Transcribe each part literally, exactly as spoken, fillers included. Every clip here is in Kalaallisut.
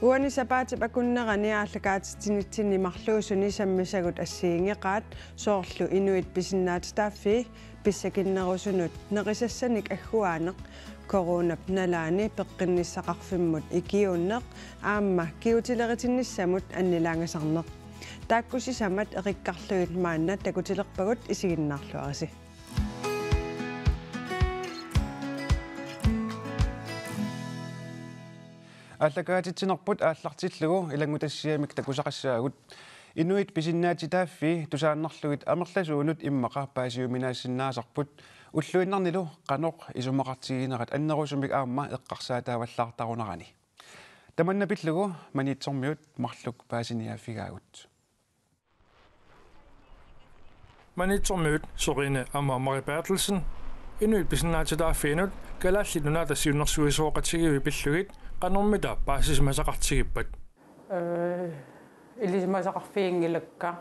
Uani sapaatip akunnerani aallakaatitsinitsinni marluusuni sammisagut assigiinngeqaat, soorlu inuit pisinnaatitaaffii pissakinnerusunut nerisassanik agguaaneq, coronap nalaani peqqinnissaqarfimmut ikiuunneq aamma kigutileritinnissamut annilaangasarneq. Taakku sisamat erikkarlugit maanna takutilerpagut, isiginnaarluarisi. Aallakaatitsinerput aallartillugu ilanngutassiamik takusaqassaagut. Inuit pisinnaatitaaffii tusaannarlugit amerlasuunut immaqa paasiuminaassinnaasarput, ulluinnarnilu qanoq isumaqartiginerat annerusumik aamma eqqarsaataavallaartarunarani. Tamanna pillugu Maniitsormiut marluk paasiniaaffigaagut. Maniitsormiut Sørine aamma Mari Berthelsen Inuit pisinnaatitaaffiinut Kalaallit Nunaata siunnersuisoqatigiivi pillugit qanormita paasisimasaqartigippat? Ee, ilisimasaqarfiginngilakka,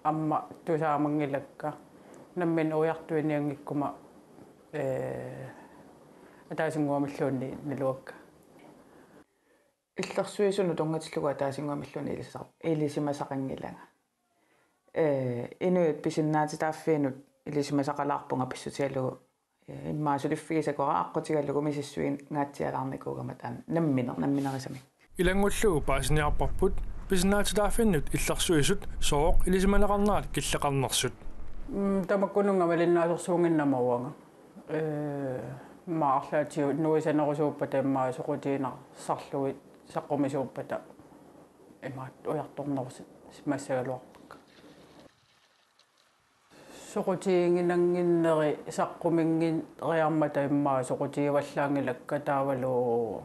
aamma tusaamanngilakka, nammineq ujartuinianngikkuma, ee, ataasinnguamilluunniit naluakka. Illersuisunut tunngatillugu ataasinnguamilluunniit ilisar-, ilisimasaqanngilanga. Ee, inuit pisinnaatitaaffiinut ilisimasaqalaarpunga pissutigalugu, ee, immaqa suliffigisakora aqqutigalugu misissuingaatsialaarnikuugama taanna nammineq, namminerisamik. Ilanngullugu paasiniarparput pisinnaatitaaffinnut illersuisut sooq ilisimaneqarnerat killeqarnersut. Mm, tamakkununnga malinnaasersuunnginnama uanga. Ee, immaqa arlaatigut nuisanerusuuppata immaqa soqutiginnarsarlugit saqqumisuuppata imaattoq ujartornerusimassagaluarpakka. Soqutiginannginneri saqquminngeriarmata immaqa soqutigivallaanngilakka taavalu,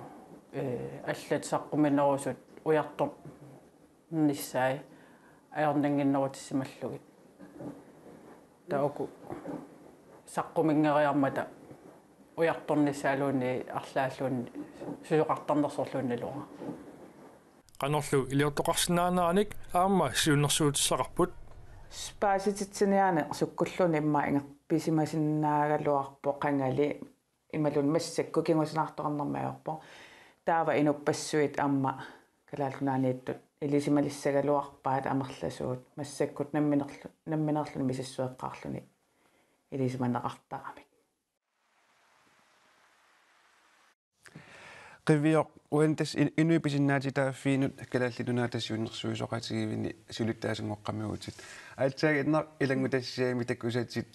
ee, allat saqquminerusut ujartornissaat ajornannginnerussimallugit. Taava uku saqquminngeriarmata ujartornissaaluunniit arlaalluunniit susoqartarnersorluunniit naluara. Qanorlu iliortoqarsinnaaneranik aamma siunnersuutissaqarput. Paasititsiniaaneq sukkulluunniit immaqa ingerpisimasinnaagaluarpoq qangali imaluunniit massakkut kingusinaartoqarnermik ajorpoq. Taava inuppassuit aamma Kalaallit Nunaanniittut ilisimalissagaluarpaat amerlasuut massakkut namminerlu-, nammineerluni misissueqqaarluni ilisimaneqartaramik. Qivioq, uani tassa in-, Inuit pisinnaatitaaffiinut Kalaallit Nunaata siunnersuisoqatigiivinni siulittaasunngoqqammiuutit. Aatsaannguaq ilanngutassiami takusatit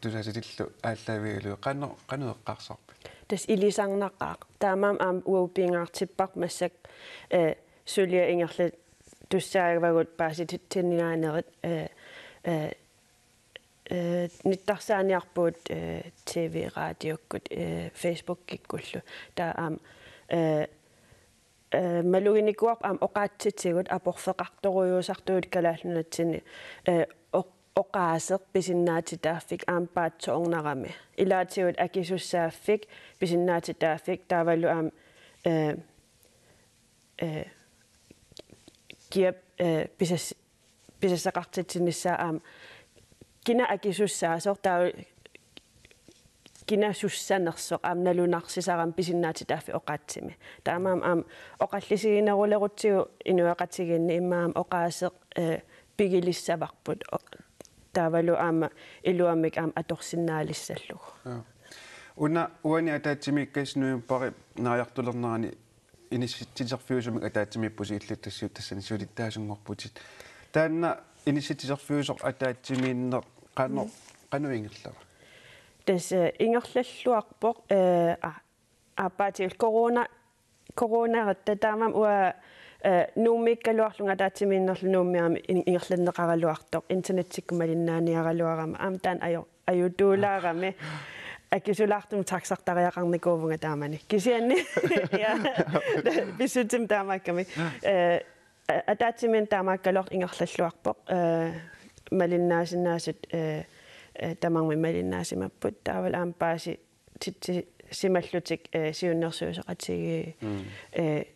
tusaasatillu aallaavigalugu qanoq, qanoq eqqarsarpit? Tassa ilisarnaqaaq. Taamaammat aamma uagut pingaartipparput massakkut, ee, suliat ingerlatussaavagut paasititsiniaanerit, ee, ee, ee, nittarsaaniarpugut, ee, T V, radiokkut, ee, Facebookikkullu. Taava aamma, ee, ee, maluginikuuarput aamma oqaatsitigut aporfeqartorujussuusartut Kalaallit Nunatsinni, ee, oq-, oqaaseq pisinnaatitaaffik aamma paatsoornarami. Ilaatigut akisussaaffik pisinnaatitaaffik taavalu aamma, ee, ee, kiap, ee, pisas-, pisassaqartitsinissaa aamma kina akisussaasoq taava kina sussanersoq aamma nalunarsisarami pisinnaatitaaffik oqaatsimi. Taamaammat aamma oqallisiginerulerutsigu inuiaqatigiinni immaqa aamma oqaaseq, ee, pigilissavarput. O-, taavalu aamma iluamik aamma atorsinnaalissallugu. Ja. Una uani ataatsimiikkassaq novembari naajartulernerani inissitsiterfiusumik ataatsimiippusi illit tassi-, tassani siulittaasunngorputit. Taanna inissitsiterfiusoq ataatsimiinneq qanoq, mm, qanoq ingerlava? Tassa ingerlalluarpoq, ee, a-, aappaatigullu corona, coronaratta taamaammat uanga, ee, Nuummiikkaluarlunga ataatsimiinnerlu Nuummi aamma in-, ingerlanneqaraluartoq internetsikkut malinnaaniaraluarama aamma taanna ajo-, ajutuulaarami. Akisulaartumik taxartariaqarnikuuvunga taamani. Kisianni. Ja. Pissutsimik taamaakkami. Ee, a-, ataatsimiinneq taamaakkaluartoq ingerlalluarpoq. Ee, malinnaasinnaasut, ee, ee, tamarmik malinnaasimappaat. Taavalu aamma paasititsisimallutik, ee, siunnersuisoqatigiit, mm, ee,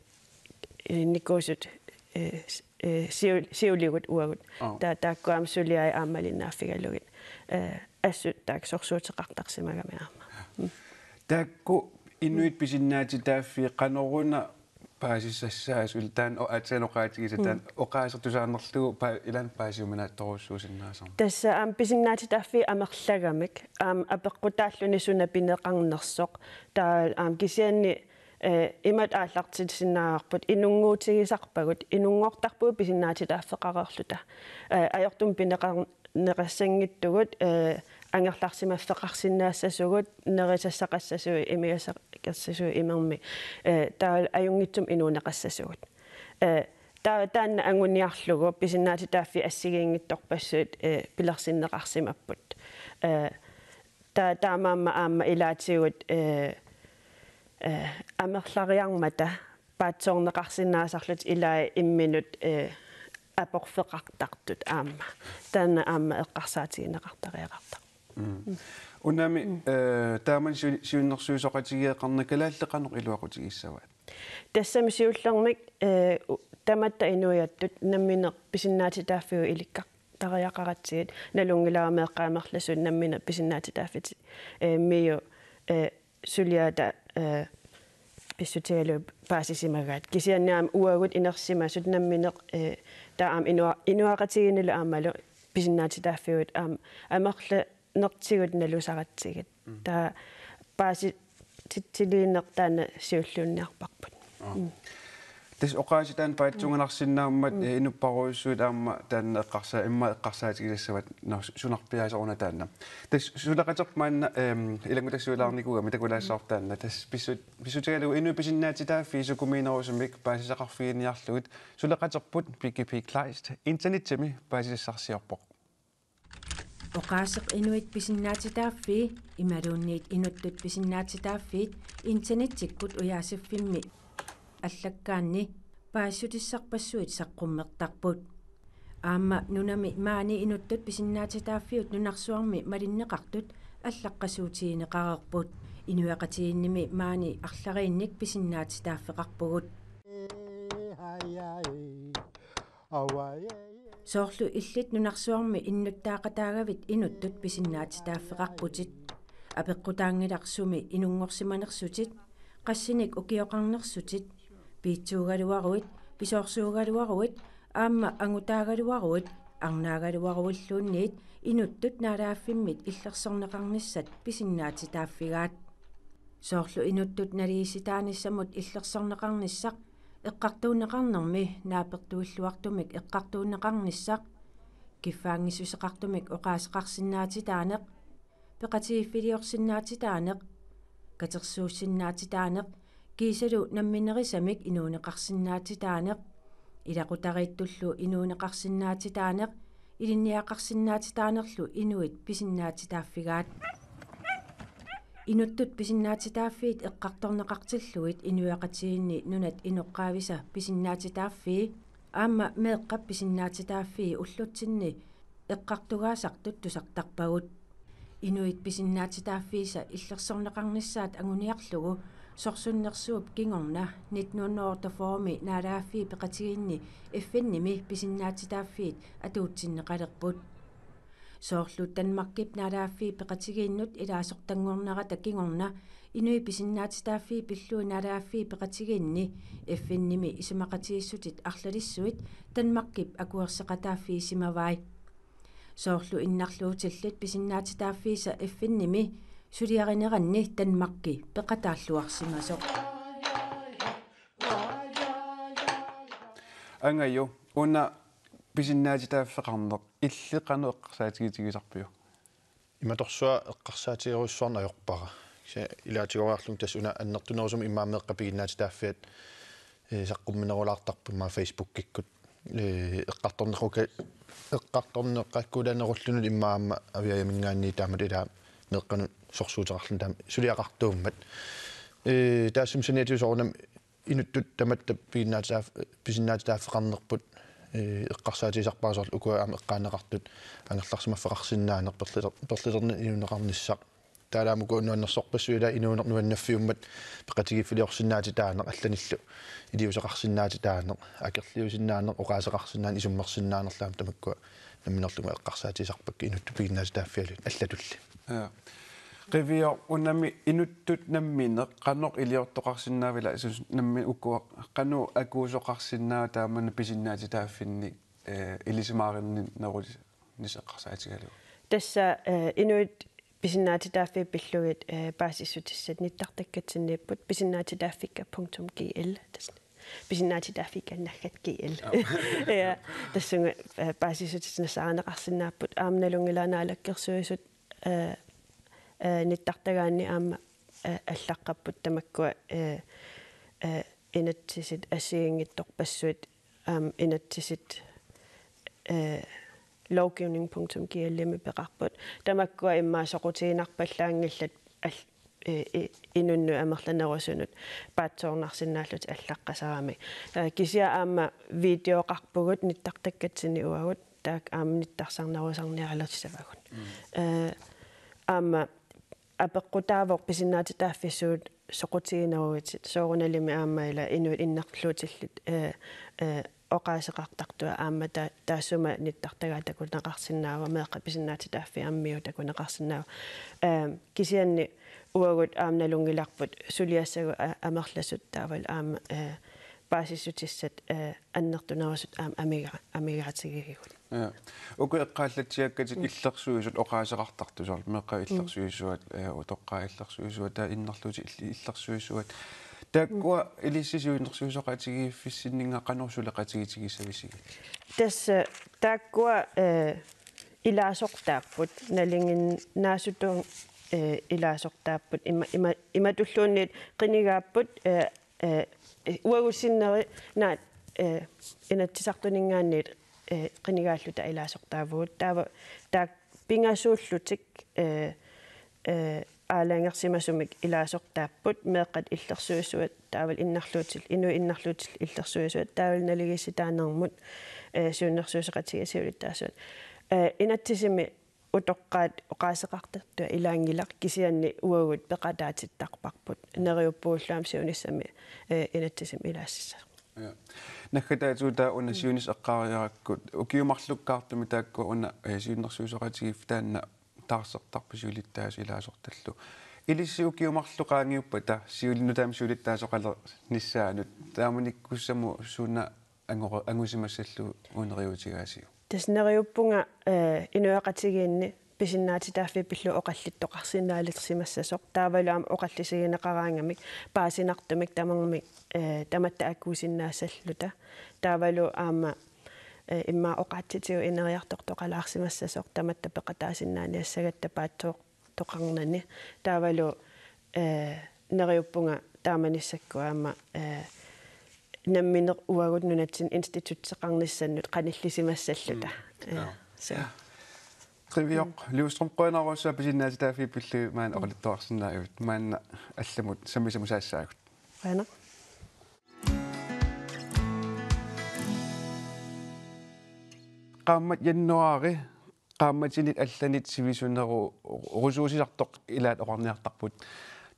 ee, nikuusut, ee, s-, ee, siu-, siuligut uagut. Aa. Ta-, taakku aamma suliai aamma malinnaaffigalugit. Ee, assut taakku sorsuuteqartarsimagami aamma. Mm. Taakku Inuit pisinnaatitaaffii qanoruna paasisassaasut, ilaa taanna o-, aatsaat oqaatigisaat, mm, taanna oqaaseq tusaanerlugu pa-, ilaanni paasiuminaatsorujussuusinnaasarmat. Tassa aamma pisinnaatitaaffii amerlagamik, aamma apeqqutaalluni suna pineqarnersoq. Taava aamma kisianni, eh, imatut aallartitsisinnaavarput, inunnguutigisarpagut, inunngortarpugut pisinnaatitaaffeqareerluta. Eh, ajortumik pineqar-, neqassanngitsugut, eh, angerlarsimaffeqarsinnaassasugut, nerisassaqassasugut, imigassaqqassasugut imermik, eh, taava ajunngitsumik inuuneqassasugut. Eh, taava taanna anguniarlugu pisinnaatitaaffii assigiinngitsorpassuit, eh, pilersinneqarsimapput. Eh, ta-, taamaammat aamma ilaatigut, eh, eh, amerlariarmata paatsoorneqarsinnaasarlutik ilai imminut, eh, aporfeqartartut aamma. Taanna aamma eqqarsaatigineqartariaqartarpoq. Mm. Unami, mm, eh, taamani siu-, siunnersuisoqatigeeqarnera kalaallit qanoq iluaqutigissavaat? Tassami siullermik, eh, u-, tamatta inuiattut nammineq pisinnaatitaaffiup ilikkartariaqaratsigit, nalunngilara meeqqat amerlasuut nammineq pisinnaatitaaffik, eh, MIO, eh, suliata, eh, pissutigalugu paasisimagaat. Kisianni aamma uagut inersimasut nammineq, eh, taava aamma inua-, inuiaqatigiinnilu aammalu pisinnaatitaaffiup aamma amerlanertigut nalusaratsigit. Mm. Taava paasititsiliineq taanna siulliunniarparput. Aa. Mm. Tassa oqaasii taanna paatsuunganarsinnaammat, mm, eh, inupparujussuit aamma taanna eqqarsaa-, immaqa eqqarsaatigisassavat, nå, su-, sunarpiaaseq una taanna. Tassa suleqaterput maanna, ehm, ilanngutassuilaarnikuugami takulaassavarput taanna. Tassa pissut-, pissutigalugu inuit pisinnaatitaaffii sukumiinerusumik paasisaqarfiginiarlugit suleqaterput Piggy Pig Kleist internetsimi paasisassarsiorpoq. Oqaaseq inuit pisinnaatitaaffii imaluunniit inuttut pisinnaatitaaffiit internetsikkut ujaasiffimmi allakkaanni paasissutissarpassuit saqqummertarput. Aamma nunami maani inuttut pisinnaatitaaffiut nunarsuarmi malinneqartut allaqqasuutigineqareerput. Inuiaqatigiinnimi maani arlariinnik pisinnaatitaaffeqarpugut. Soorlu illit nunarsuarmi innuttaaqataagavit inuttut pisinnaatitaaffeqarputit. Apeqqutaanngilaq sumi inunngorsimanersutit, qassinik ukioqarnersutit, piitsuugaluaruit, pisoorsuugaluaruit, aamma angutaagaluaruit, arnaagaluaruilluunniit inuttut naalagaaffimmit illersorneqarnissat pisinnaatitaaffigaat. Soorlu inuttut naligiissitaanissamut illersorneqarnissaq, eqqartuunneqarnermi naapertuilluartumik eqqartuunneqarnissaq, kiffaanngissuseqartumik oqaaseqarsinnaatitaaneq, peqatigiiffiliorsinnaatitaaneq, katersuussinnaatitaaneq, kiisalu namminerisamik inuuneqarsinnaatitaaneq, ilaqutariittullu inuuneqarsinnaatitaaneq, ilinniagaqarsinnaatitaanerlu inuit pisinnaatitaaffigaat. Inuttut pisinnaatitaaffiit eqqartorneqartillugit inuiaqatigiinni nunat inoqqaavisa pisinnaatitaaffii aamma meeqqap pisinnaatitaaffii ullutsinni eqqartugaasartut tusartarpagut. Inuit pisinnaatitaaffiisa illersorneqarnissaat anguniarlugu sorsunnersuup kingorna nitten hundrede og otteogfyrre-mi naalagaaffii peqatigiinni F N-imi pisinnaatitaaffiit atuutsinneqalerput. Soorlu Danmarkip naalagaaffii peqatigiinnut ilaasortanngornerata kingorna inuit pisinnaatitaaffii pillugit naalagaaffii peqatigiinni F N-imi isumaqatigiissutit arlalissuit Danmarkip akuerseqataaffigisimavai. Soorlu innarluutillit pisinnaatitaaffiisa F N-imi suliarineranni Danmarki peqataalluarsimasoq. Angaju, una pisinnaatitaaffeqarneq illit qanoq eqqarsaatigitigisarpiuk? Imatorsuaq eqqarsaatigerujussuarneq ajorpara. Kisianni ilaatigoriarlunga tassa una annertunerusumik immaqa meeqqat piginnaatitaaffiat, eh, saqqumminerulaartarput immaqa Facebookikkut. Eh, eqqartorneqquka-, eqqartorneqakkulanerullunut immaqa aamma Aviajaminngaanniit taamatut ilaa meeqqanut sorsuuteqarluni taama suliaqartuummat. Eh, taassuma saniatigut soorunami inuttut tamatta piginnaatitaaf-, pisinnaatitaaffeqarnerput, eh, eqqarsaatigisarpara soorlu ukua aamma eqqaaneqartut angerlarsimaffeqarsinnaaneq perliler-, perlilerneq inuuneqarnissaq. Taalaamukua nuannersorpassuit ilaa inuuneq nuannaffiummat peqatigiiffiliorsinnaatitaaneq allanillu iliuuseqarsinnaatitaaneq, akerliusinnaaneq, oqaaseqarsinnaaneq, isummersinnaanerlu aamma tamakkua namminerlunga eqqarsaatigisarpakka inuttut piginnaatitaaffiallu allatulli. Ja. Qiviaq, unami inuttut nammineq qanoq iliortoqarsinnaava, ila sus nammi ukua qanoq akuusoqarsinnaava taamani pisinnaatitaaffinnik, eh, ilisimaarinnerunis eqqarsaatigalugu? Tassa, eh, inuit pisinnaatitaaffiit pillugit, eh, paasissutissat nittartakkatsinniipput pisinnaatitaaffikka punktum G L, tassa pisinnaatitaaffikka naggat G L. Aa. Ja, tassunga, eh, paasissutissat nassaarineqarsinnaapput, aamma nalunngilara Naalakkersuisut, eh, eh, nittartagaanni aamma, eh, allaqqapput tamakkua, eh, eh, inatsisit assigiinngitsorpassuit, aamma inatsisit, eh, lovgivning punktum G L-imi peqarput. Tamakkua immaqa soqutiginarpallaanngillat al-, eh, i-, inunnut amerlanerusunut paatsoornarsinnaallutik allaqqasaramik. Eh, kisianni aamma videoqarpugut nittartakkatsinni uagut, taakku aamma nittarsarnerusarniarlutissavagut. Mm. Eh, aamma apeqqutaavoq pisinnaatitaaffissuit soqutiginerugutit, soorunalimi aamma ila inuit innarluutillit, eh, eh, oqaaseqartartut aamma ta-, taassuma nittartagaat takuneqarsinnaava, meeqqat pisinnaatitaaffii aamma MIO takuneqarsinnaava. Eh, kisianni uagut aamma nalunngilarput suliassagut a-, amerlasut taavalu aamma, eh, paasissutissat, eh, annertunerusut aamma amiga-, amigaatigigigut. Ja. Uku eqqaallatsiakkatit Mm. illersuisut oqaaseqartartut, soorlu meeqqat Mm. illersuisuat, eh, utoqqaat illersuisuat, taava innarluutit ill-, illersuisuat. Taakkua Mm. ilissi siunnersuisoqatigiiffissinninnga qanoq suleqatigiissisigit? Tassa taakkua, eh, ilaasortaapput, nalinginnaasutut, eh, ilaasortaapput, ima-, ima-, imatulluunniit qinigaapput, eh, eh, uagut sinneri naak, eh, Inatsisartuninngaanniit, eh, qinigaalluta ilaasortaavugut. Taava, taakku pingasuullutik, eh, eh, aalajangersimasumik ilaasortaapput, meeqqat illersuisuat, taavalu innarluutillit, inuit innarluutillit illersuisuat, taavalu naligiissitaanermut, eh, siunnersuisoqatigiit siulittaasuat. Eh, inatsisimi utoqqaat oqaaseqartartut ilaanngilaq, kisianni uagut peqataatittarparput. Neriuppugullu aamma siunissami, eh, inatsisimi ilaassissasoq. Ja. Naggataatigut taava una Mm. siunissaq eqqaariarakku, ukiut marlukkaartumik taakku una, eh, siunnersuisoqatigiiffik taanna taarsertarput siulittaasup ilaasortallu. Ilissi ukiut marluk qaangiuppata siulinnut taama siulittaasoqalernissaanut, taamanikkussamut suna angora-, angusimassallugu neriuutigaasiuk? Tassa neriuppunga, eh, inuiaqatigiinni pisinnaatitaaffii pillugit oqallittoqarsinnaalersimassasoq. Taavalu aamma oqallisigineqaraangamik paasinartumik tamarmik, eh, tamatta akuusinnaassalluta. Taavalu aamma, eh, immaqa oqaatsitigut ineriartortoqalaarsimassasoq tamatta peqataasinnaaniassagatta paatsooq toqarnani. Taavalu, eh, neriuppunga taamanikkut aamma, eh, nammineq uagut nunatsinni institutseqarnissannut qanillisimassalluta. Mm. Eh, ja. Så. Ja. Qiviaq, mm. Løvstrøm, qujanarsuaq pisinnaatitaaffii pillugit maani Mm. oqaluttuarsinnaagavit. Maanna allamut sammisamut saassaagut. Qujanaq. Qaammat januaari qaammatinit allanit sivisuneru-, -rusuusisartoq ilaat oqarniartarput.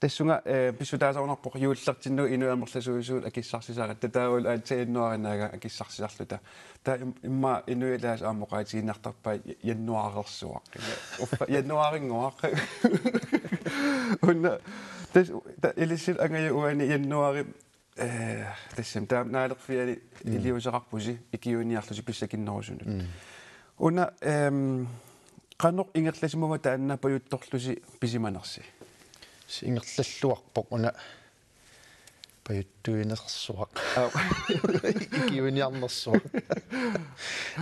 Tassunga, eh, pissutaasoqarpoq juullertinnut inuit amerlasuisuat akissarsisaratta, taavalu aatsaat januaarinaga akissarsisarluta. Taava im-, immaqa inuit ilaasa aamma oqaatigiinnartarpaat ja-, januaarersuaq. Uffa, januaarinngooq. Una, tas-, ta-, ilissi angajua uani januaari Eh, tassami taama naalerfiani Mm. iliuuseqarpusi ikiuiniarlusi pissakinnerusunut. Mm. Una, ehm, qanoq ingerlasimava taanna pajuttorlusi pisimanersi? Tassa ingerlalluarpoq una pajuttuinersuaq. Aa. Ikiuiniarnersuaq.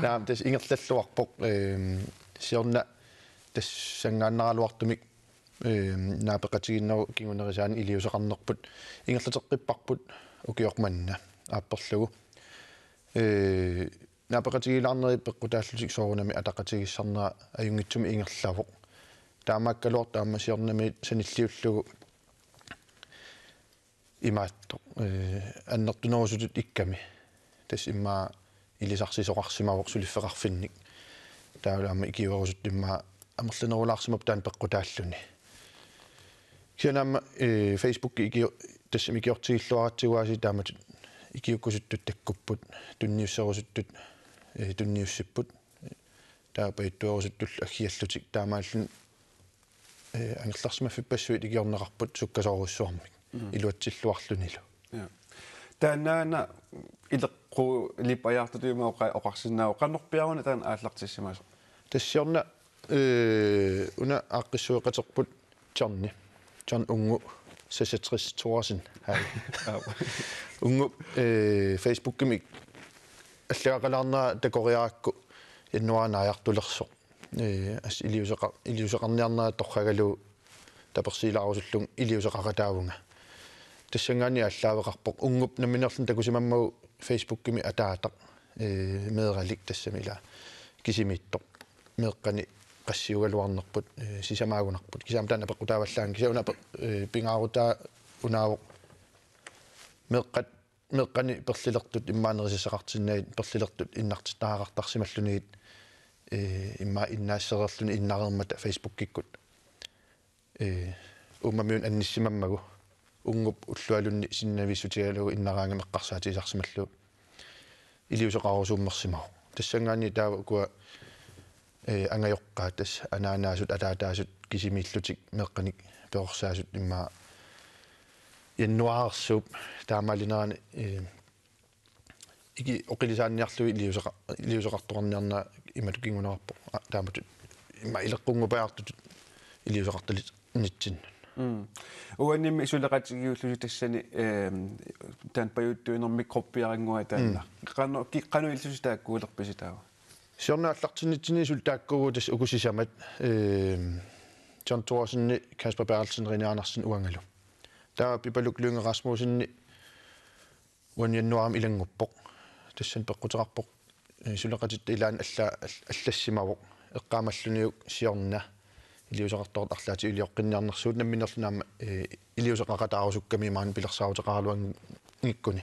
Naamik, tassa ingerlalluarpoq, ehm, siorna tassanngaannaraluartumik Ehm, naapeqatigiinnerup kingunerisaanik iliuuseqarnerput ingerlateqqipparput ukioq manna aapperlugu. Ee, naapeqatigiilaarneri peqqutaallutik soorunami ataqatigiissaarnera ajunngitsumik ingerlavoq. Taamaakkaluartoq aamma siornamiit sanilliullugu imaattoq, eh, annertunerusutut ikkami. Tassa immaqa ilisarsisoqarsimavoq suliffeqarfinnik. Taavalu aamma ikiuerusuttut immaqa amerlanerulaarsimapput taanna peqqutaalluni. Kisianni aamma, eh, Facebooki ikio-, tassami ikiortigilluaratsigu aasiit taamatut ikiukkusuttut takkupput, tunniusserusuttut, eh, tunniussipput. Taava pajuttuerusuttullu aggiallutik taamaalilluni eh, angerlarsimaffippassuit ikiorneqarput sukkasoorujussuarmik. Mm. Iluatsilluarlunilu. Ja. Taannaana ileqqu-, ilippajaartutut ima oqa-, oqarsinnaavoq, qanorpiaq una taanna aallartissimasoq? Tassa una, eh, una aaqqissueqaterput Johnny. John Ungu seksogtres Thorsen. Hej. Ungu, eh, Facebookimi allagaqalaarnera takoriarakku januaarip naajartulersoq. Eh, as iliuuseqa-, iliuuseqarniarnera torragalugu tapersiilaarusullunga iliuuseqaqataavunga. Tassanngaanniit aallaaveqarpoq. Unngup nammineerluni takusimammagu Facebookimi ataataq, eh, meeralik tassami ila kisimiittoq. Meeqqani qassiugaluarnerput, eh, sisamaagunarput. Kisianni taanna peqqutaavallaanngilara, kisianni una pe-, eh, pingaarutaa unaavoq. Meeqqat, meeqqani perlilertut immaqa nerisassaqartinnagit, perlilertut innartittariaqartarsimallugit, eh, immaqa innaassereerluni innareermata Facebookikkut. Eh, uummamiuna annissimammagu, unngup ullualunni sinnaavissutigalugu innaraangami eqqarsaatigisarsimallugu iliuuseqarusummersimavoq. Tassanngaanniit taava ukua, eh, angajoqqaat, tassa anaanaasut ataataasut kisimiillutik meeqqanik perorsaasut immaqa januaarsuup taamaalinerani, eh, iki oqilisaanniarlugit iliuuseqa-, iliuuseqartoqarniarnera imatut kinguneqarpoq. A, taamatut immaqa ileqqunngupajaartutut iliuuseqartalinnitsinni. Mm. Uanimi suleqatigiillusi tassani, ehm, taanna pajuttuinermik gruppiarannguaa taanna. Mm. Qano-, ki-, qanoq ilillusi taakkuulerpisi taava? Siorna aallartinnitsinni suli taakkuuvugut tassa uku sisamat, ehm, John Thorsen, Kasper Berthelsen, René Andersen uangalu. Taava Pipaluk Lynge Rasmussen uani januaarimi ilannguppoq. Tassani peqquteqarpoq, eh, suleqatitta ilaanni alla-, all-, allassimavoq. Eqqaamalluniuk siorna iliuuseqartoqartut arlaatigut ilioqqinniarnersugut nammineerluni aamma, eh, iliuuseqaqataarusukkami maani pilersaaruteqaraluanngikkuni.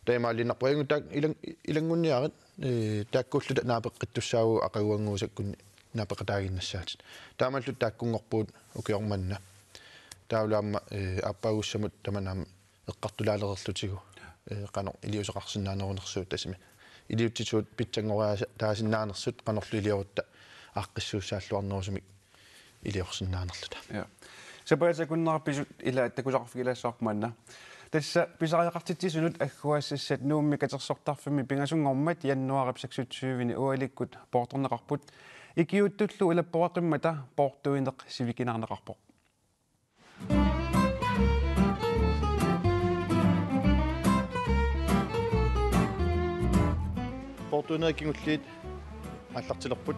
Taamaaliinnarpoq ajunngilaq taak-, ilang-, ilanngunniarit, eh, taakkuulluta naapeqqittussaavugut aqaguannguusakkunni naapeqataaginnassaatit. Taamaalluta taakkunngorpugut ukioq manna. Taavalu aamma, eh, aappaagussamut tamanna aamma eqqartulaalereerlutigu, eh, qanoq iliuuseqarsinnaanerunersut tassami. Iliuutsisut pitsanngoriaasa-, taasinnaanersut qanorlu iliorutta aaqqissuussaalluarnerusumik iliorsinnaanerluta. Ja. Sapaatip akunnera pisut ilaat takusaqarfigilaassavarput maanna. Tassa pisariaqartitsisunut agguaassassat Nuummi katersortarfimmi pingasunngormat januaarip seksogtyve-ni ualikkut poortorneqarput. Ikiuuttullu ilapporaqimmata poortuineq sivikinaarneqarpoq. Poortuinerit kingulliit aallartilerput.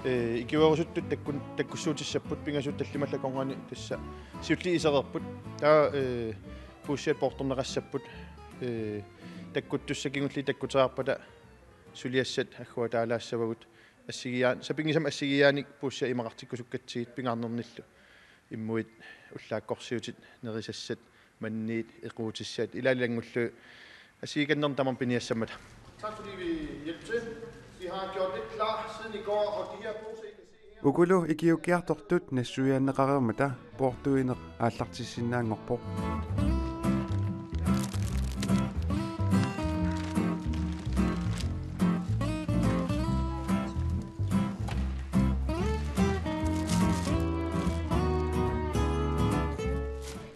Ee, ikiuerusuttut takkun-, takkussuutissapput, pingasut tallimat akornanni tassa siulliit isereerput. Taava, ee, puussiat poortorneqassapput. Ee, takkuttussat kingulliit takkuteriarpata suliassat agguataalaassavagut. Assigiiaan-, sapinngisamik assigiiaanik puussiat imaqartikkusukkatsigit pingaarnernillu. Immuit, ullaakkorsiutit, nerisassat, manniit, equutissat, ilaalu ilanngullugit assigiikannerni tamarmik piniassammata. Tak fordi I vil hjælpe til. Vi har gjort lidt klar siden i går, og de her poser, I kan se her. Ukulu ikiuukkiartortut nassuiaanneqareermata poortuineq aallartissinnaanngorpoq.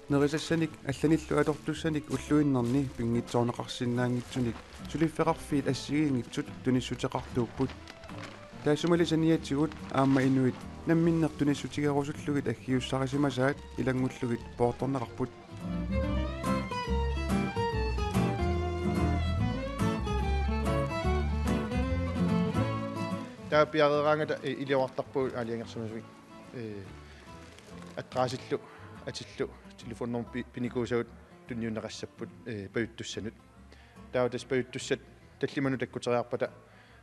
Nerisassanik allanillu atortussanik ulluinnarni pinngitsoorneqarsinnaanngitsunik suliffeqarfiit assigiinngitsut tunissuteqartuupput. Taassumali saniatigut aamma inuit namminneq tunissutigerusullugit aggiussarisimasaat ilanngullugit poortorneqarput. Taava piareeraangata, eh, iliorartarpugut aalajangersimasumik. Eh, adressillu, atillu, telefonnummer pi-, pinikuusagut tunniunneqassapput, eh, pajuttussanut. Taava tassa pajuttussat tallimanut takkuteriarpata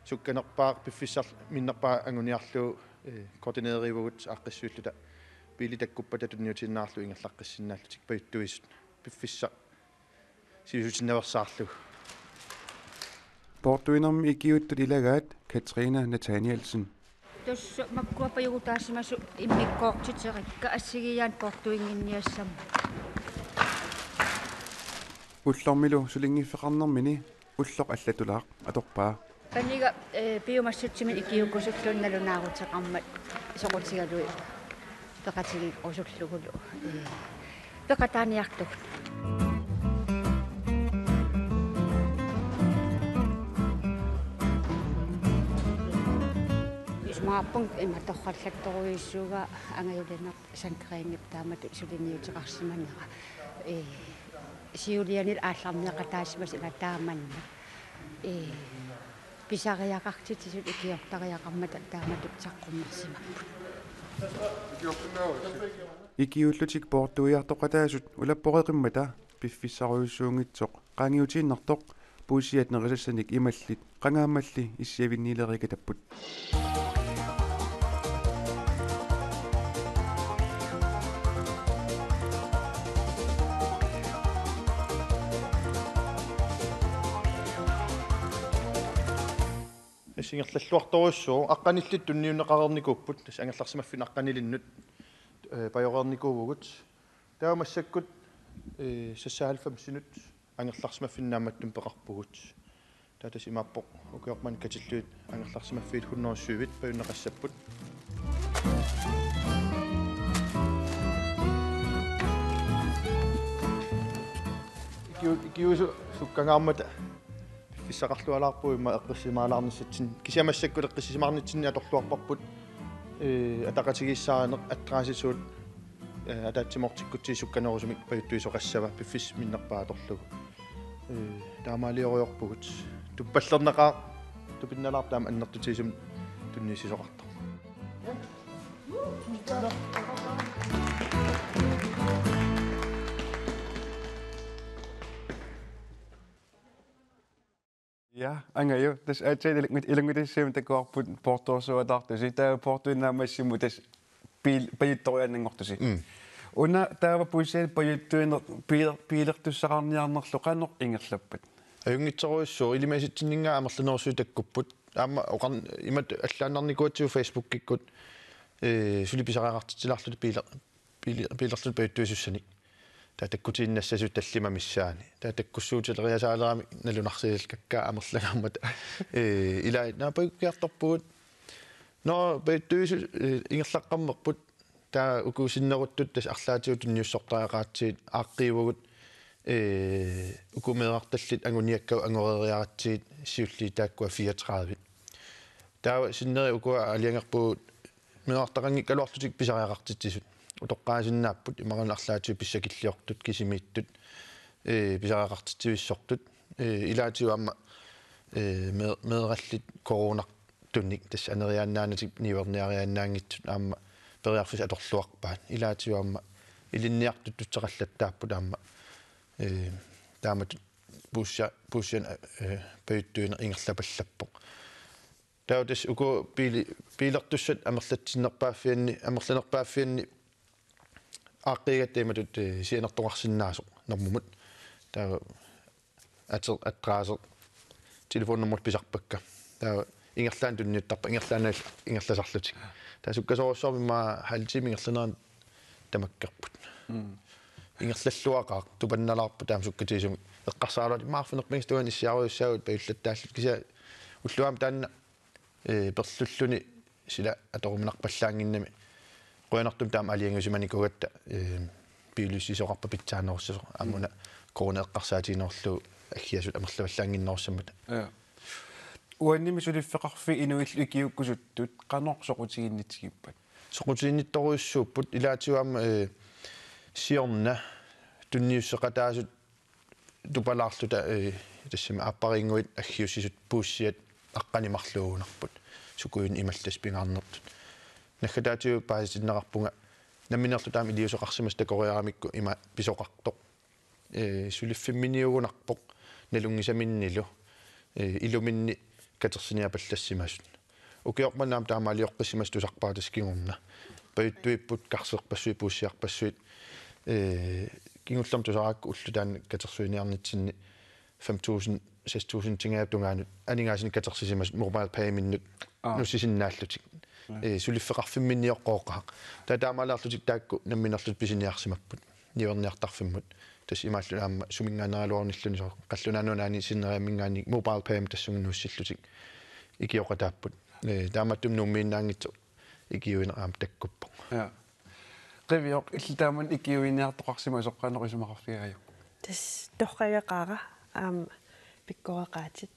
sukkanerpaaq piffissaq minnerpaaq anguniarlugu, eh, koordineeriuvugut aaqqissuilluta biili takkuppata tunniutiinnarlugu ingerlaqqissinnaallutik pajuttuisut piffissaq sivisutiinnaveersaarlugu. Poortuinermi ikiuuttut ilagaat Katrine Nathanielsen. Tassa makkua pajugutaasimasut immikkoortiterikka assigiiaanik poortuinnginniassammat. Ullormilu sulinngiffeqarnermini ulloq allatulaaq atorpaa. Paniga, eh, piumassutsiminnik ikiuukkusulluunniit nalunaaruteqarmat soqutigalugit. peqatigerusullugulu, ee, peqataaniartugut. Isumaqarpunga ima torrallattorujussuuara angajulineq Sandgreenip taamatut suliniuteqarsimanera. Ee, siuliani aallarniaqataasimasut ila taamanna. Ee, pisariaqartitsisut ikiortariaqarmata taamatut saqqummersimapput. Ikiullutik poortuiartoqataasut ulapporeqimmata piffissarujussuunngitsoq qaangiutiinnartoq puissiat nerisassanik imallit qangaammalli issiavinniilerikatapput. Tassa ingerlalluartorujussuuvoq, aqqanillit tunniunneqareernikuupput, tassa angerlarsimaffinnut aqqanilinnut, ee, pajoreernikuuvugut. Taava massakkut, ee, seksoghalvfemsinut angerlarsimaffinnik naammattumik peqarpugut. Taava tassa imaappoq ukioq manna katillugit angerlarsimaffiit hundrede syvit pajunneqassapput. Ikiu-, ikiuusut sukkangaarmata piffissaqarlualaarpugut immaqa eqqissisimaalaarnissatsinnik. Kisianni massakkut eqqissisimaarnitsinni atorluarparput, ee, ataqatigiissaarineq adressitut, ee, ataatsimoortikkutsigu sukkanerusumik pajuttuisoqassava piffissap minnerpaaq atorlugu. Ee, taamaaliorujorpugut. Tuppallernaqaaq, tupinnalaarpoq taama annertutigisumik tunniussisoqartoq. Ja, Angaju, tassa aatsaat ilanngut-, ilanngutassiami takuarput poortuersuataartusi, taava poortuinnaammassimmut tassa piil-, pajuttoriaannanngortusi. Mm. Una taava puissiat pajuttuineq piiler-, piilertussaqarniarnerlu qanoq ingerlappat? Ajunngitsorujussuuvoq, ilimasitsinninngaanniit amerlanerusui takkupput. Aamma oqarn-, imatut allaannarnikuugatsigu Facebookikkut, ee, suli pisariaqartitsilaarluta piiler-, piili-, piilerluta pajuttuisussanik. Taava takkutiinnassasut tallimat missaanni. Taava takkussuutileriasaalerami nalunarsigalakka amerlangaarmata. Ee, ilaa, naapagukkiartorpugut. Nå, pajuttuisu-, ee, ingerlaqqammerput. Taava uku sinneruttut tassa arlaatigut tunniussortariaqaratsigit aaqqiivugut, ee, uku meerartallit anguniakkat angoreeriaratsigit siulliit taakkua fireogtredive. Taava sinneri ukua aalajangerpugut meerartaqanngikkaluarlutik pisariaqartitsisut. Utoqqaasinnaapput imaluunniit arlaatigut pissakilliortut kisimiittut, ee, pisariaqartitsivissortut. Ee, ilaatigut aamma, ee, mee-, meerallit coronartunik tassa aneriaannaanatik niuerniariaannaanngitsut aamma periarfissat atorluarpaat. Ilaatigut aamma ilinniartut tutseqallattaapput aamma, ee, taamatut puussia-, puussianik, ee, pajuttuineq ingerlapallappoq. Taava tassa uku piili-, piilertussat amerlatsinnerpaaffianni, amerlanerpaaffianni aaqqiigatta imatut, ee, sianertoqarsinnaasoq normumut. Taava ateq, adresse, telefonnummerit pisarpakka. Taava ingerlaannaq tunniuttarpakka, ingerlaannaq ingerlasarlutik. Taava sukkasoorujussuarmik immaqa halv time ingerlanerani tamakkerput. Mm. Ingerlalluaqaaq, tupannalaarpoq taama sukkatigisumik. Eqqarsaraluarluta immaqa arfineq-pingasut tungaanut issiarujussaagut pajullattaalluta, kisianni ulloq aamma taanna, ee, perlulluni sila atoruminarpallaannginnami. Qujanartumik taama aalajangiusimanikuugatta, ee, piviusisoqarpat pitsaanerussasoq. Aamma una corona eqqarsaatiginerullugu aggiasut amerlavallaannginnerussammata. Ja. Uannimi suliffeqarfiit inuillu ikiuukkusuttut qanoq soqutiginnitsigippat? Soqutiginnittorujussuupput, ilaatigut aamma, ee, siorna tunniusseqataasut tupalaarluta, ee, tassami aappariinnguit aggiussisut puussiat aqqaneq-marluugunarput. Sukujuit imallit pingaarnertut. Naggataatigut paasitinneqarpunga nammineerluta aamma iliuuseqarsimasut takoriaramikku ima pisoqartoq. Ee, suliffimminiugunarpoq nalunngisaminnilu, ee, iluminni katersiniapallassimasut. Ukioq manna aamma taamaalioqqissimasut tusarpaat tassa kingorna. Pajuttuipput, karserpassuit, puussiarpassuit, ee, kingullermik tusaraakku ulloq taanna katersuiniarnitsinni fem tusind, seks tusind-ingajapput tungaanut aningaasanik katersisimasut MobilePay-minnut Aa. nuussisinnaallutik. Ja. Ee, suliffeqarfimminniuqqooqaaq. Taava taamaalaarlutik taakku nammineerlutik pisiniarsimapput niuerniartarfimmut. Tassa imaallutik aamma suminngaanneeraluarunilluunniit soorlu qallunaanut nunaanni sinneriamminngaanniit MobilePay-mik tassunga nuussillutik ikioqataapput. Ee, taamaattumik Nuummiinnaanngitsoq ikiuineq aamma takkuppoq. Ja. Qivioq, illit taamani ikiuiniartoqarsimasoq qanoq isumaqarfigaajuk? Tassa torrageqaara, aamma pikkoreqaatit.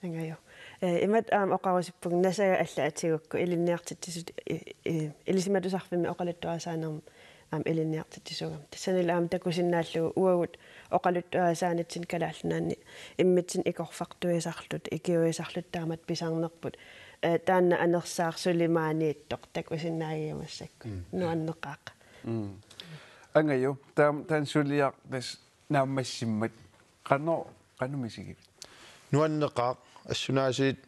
Angaju. Eh, imatut aamma oqarusuppunga Nasaga allat atigukku ilinniartitsisut i-, i-, Ilisimatusarfimmi oqaluttuarisaanermi aamma ilinniartitsisuugami. Tassanilu aamma takusinnaallugu uagut oqaluttuarisaanitsinni Kalaallit Nunaanni immitsinnut ikorfartuisarluta, ikiuisarluta taamatut pisarnerput. Eh, taanna anersaaq suli maaniittoq takusinnaagiga massakkut. Mm. Nuanneqaaq. Mm. Angaju, taam-, taanna suliaq tassa naammassimmat. Qanoq, qanoq misigivit? Nuanneqaaq, assunaasiit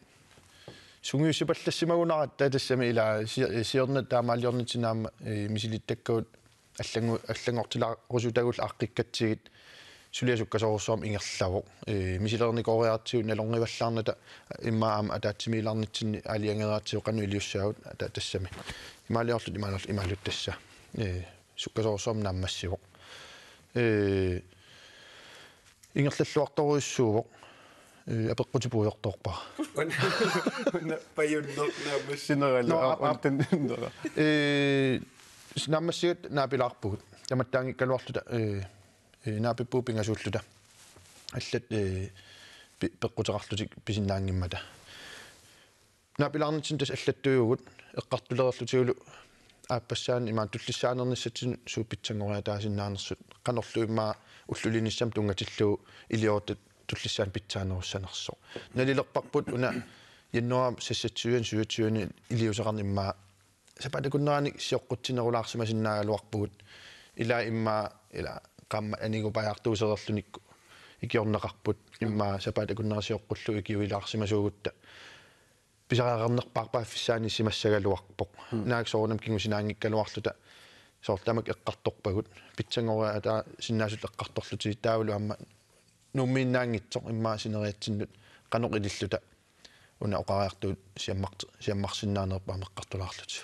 sungiussipallassimagunaratta tassami ilaa si-, siorna taamaaliornitsinni aamma, eh, misilittakkagut allangu-, allanngortilaarusutagullu aaqqikkatsigit suliaq sukkasoorsuarmik ingerlavoq. Eh, misilernikooreeratsigu nalornivallaarnata immaqa aamma ataatsimiilaarnitsinni aalajangereeratsigu qanoq iliussaagut ata-, tassami. Imaaliorluta, imaaliorluta, imaaliorluta tassa. Eh, sukkasoorsuarmik naammassivoq. Eh, ingerlalluartorujussuuvoq. Eh, apeqqutit puigortoorpara. Una, una pajunneq naammassinerali. Nå, aap, aap. Aap, aap. Taanna. Eh, s-, naammassigatta naapilaarpugut. Tamattaanngikkaluarluta, eh, eh, naapippugut pingasuulluta. Allat, eh, pi-, peqquteqarlutik pisinnaanngimmata. Naapilaarnitsinni tassa allattuuvugut eqqartulereerlutigulu aappassaanik imaattoq tullissaaneernissatsinnut suut pitsanngoriataasinnaanersut qanorlu immaqa ullulinissamut tunngatillugu iliorutta tullissaanik pitsaanerussanersoq. Nalilerparput una januar seksogtyve syvogtyve iliuuseqarneq immaqa sapaatip akunnerani sioqqutsinerulaarsimasinnaagaluarpugut. Ilaa immaqa, ilaa qaammat anigupajaartuusereerlunikku ikiorneqarput. Immaqa sapaatip akunnera sioqqullugu ikiuilaarsimasuugutta pisariaqarnerpaarpaaffissaanissimassagaluarpoq. Mm. Naak soorunami kingusinaanngikkaluarluta soorlu tamakku eqqartorpagut. Pitsanngoriataasinnaasut eqqartorlutigit taavalu aamma Nuummiinnaanngitsoq immaqa sineriatsinnut qanoq ililluta una oqariartuut siammart-, siammarsinnaaneq aamma eqqartulaarluta.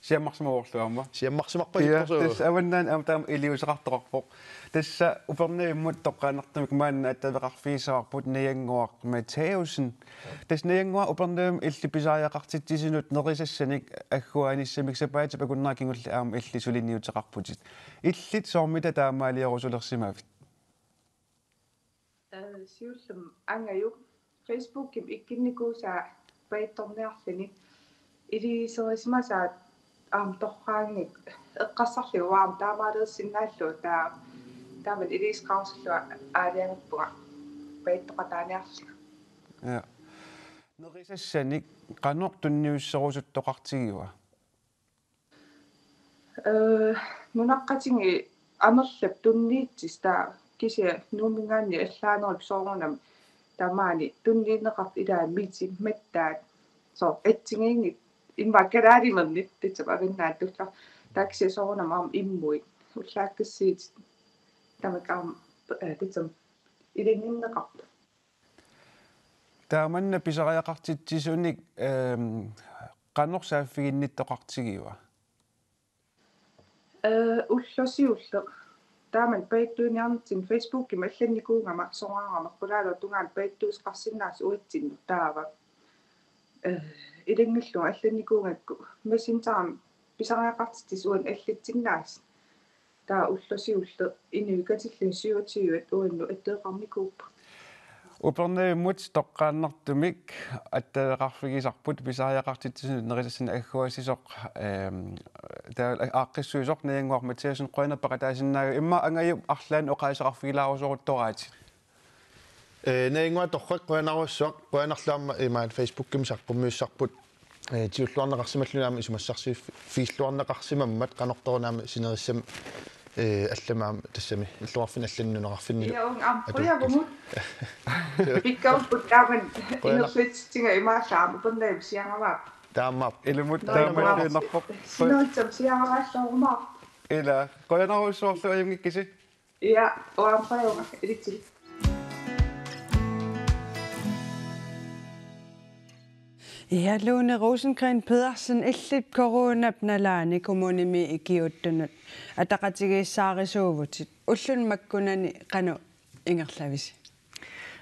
Siammarsimavorlu aamma? Siammarsimarpasippoq. Ja, suu. Tassa avannaani aamma taama iliuuseqartoqarpoq. Tassa Upernavimmut toqqaannartumik maanna attaveqarfigissavarput Najannguaq Matthæussen. Tassa Najannguaq, Upernavimmi illit pisariaqartitsisunut nerisassanik agguaanissamik sapaatip akunnera kingulleq aamma illit suliniuteqarputit. Illit soormita taamaaliorusulersimavit? Eh, siullermik Angaju Facebookimi ikkunnikuusaa pajuttorniarluni. Iliuuserisimasaat aamma torraanngikkaa eqqarsarlugu aamma taamaaliorsinnaallugu taa-, taamani iliuuseqarusullunga aalajangerpunga pajuttoqataaniarlunga. Ja. Nerisassanik qanoq tunniusserusuttoqartigiva? Eh, nunaqqatigiit amerlap tunniussisut taava kisianni Nuumminngaanniit allaanerup soorunami tamaani tunniunneqartut ilaat mitit mattaat soorlu assigiinngitsut immaqa kalaalimernik tassami avannaani tullia taava kisianni soorunami aamma immuit ullaakkassuutit tamakku aamma, eh, tassami ilanngunneqartut. Taamanna pisariaqartitsisunik, ehm, qanoq saaffiginnittoqartigiva? Eh, ulloq siulleq. Taamani pajuttuuniarnitsinni Facebookimi allannikuugama soraarama qulaaluat tungaanut pajuttuuseqarsinnaasoq uatsinnut taava. Eh, ilanngullunga allannikuugakku Messengerimi pisariaqartitsisut uannut allatsinnaasut. Taava ulloq siulleq inuit katillugit syvogtyve uannut attaveqarnikuupput. Upernavimmut toqqaannartumik attaveqarfigisarput pisariaqartitsisunut nerisassanik agguaassisoq, ehm, taava aaqqissuisoq Najannguaq Matthæussen, qujanaq peqataasinnaagavit, immaqa Angajup arlaannik oqaaseqarfigilaarusoruttoraatit. Eh, Najannguaq torrak, qujanarsuaq, qujanarlu aamma imaat Facebookimi saqqummiussarput, eh, tigulluarneqarsimalluni aamma isumassarsiuffigilluarneqarsimammat qanortoq una aamma sinerissami, eh, allamik aamma tassami illoqarfinni allani nunaqarfinnilu. Ja, uunga aamma atukkasi. Qujavugut. Pikkoreerput taamani. Qujanaq. Ingerlatsiga imaallaat aamma Upernavimmi siarumaarpoq. Taamaappoq. Ilumut. Qujanaq. Taamaalluinnarpoq. Sinerissami siarumaarpoq. Ila, qujanarsuarlu ajunngikkisi. Ja, uanga aamma ilitsi. Ja, Lone Rosengren Pedersen, illit coronap nalaani kommunimi ikiuuttunut ataqatigiissaarisuuvutit. Ulluni makkunani qanoq ingerlavisi?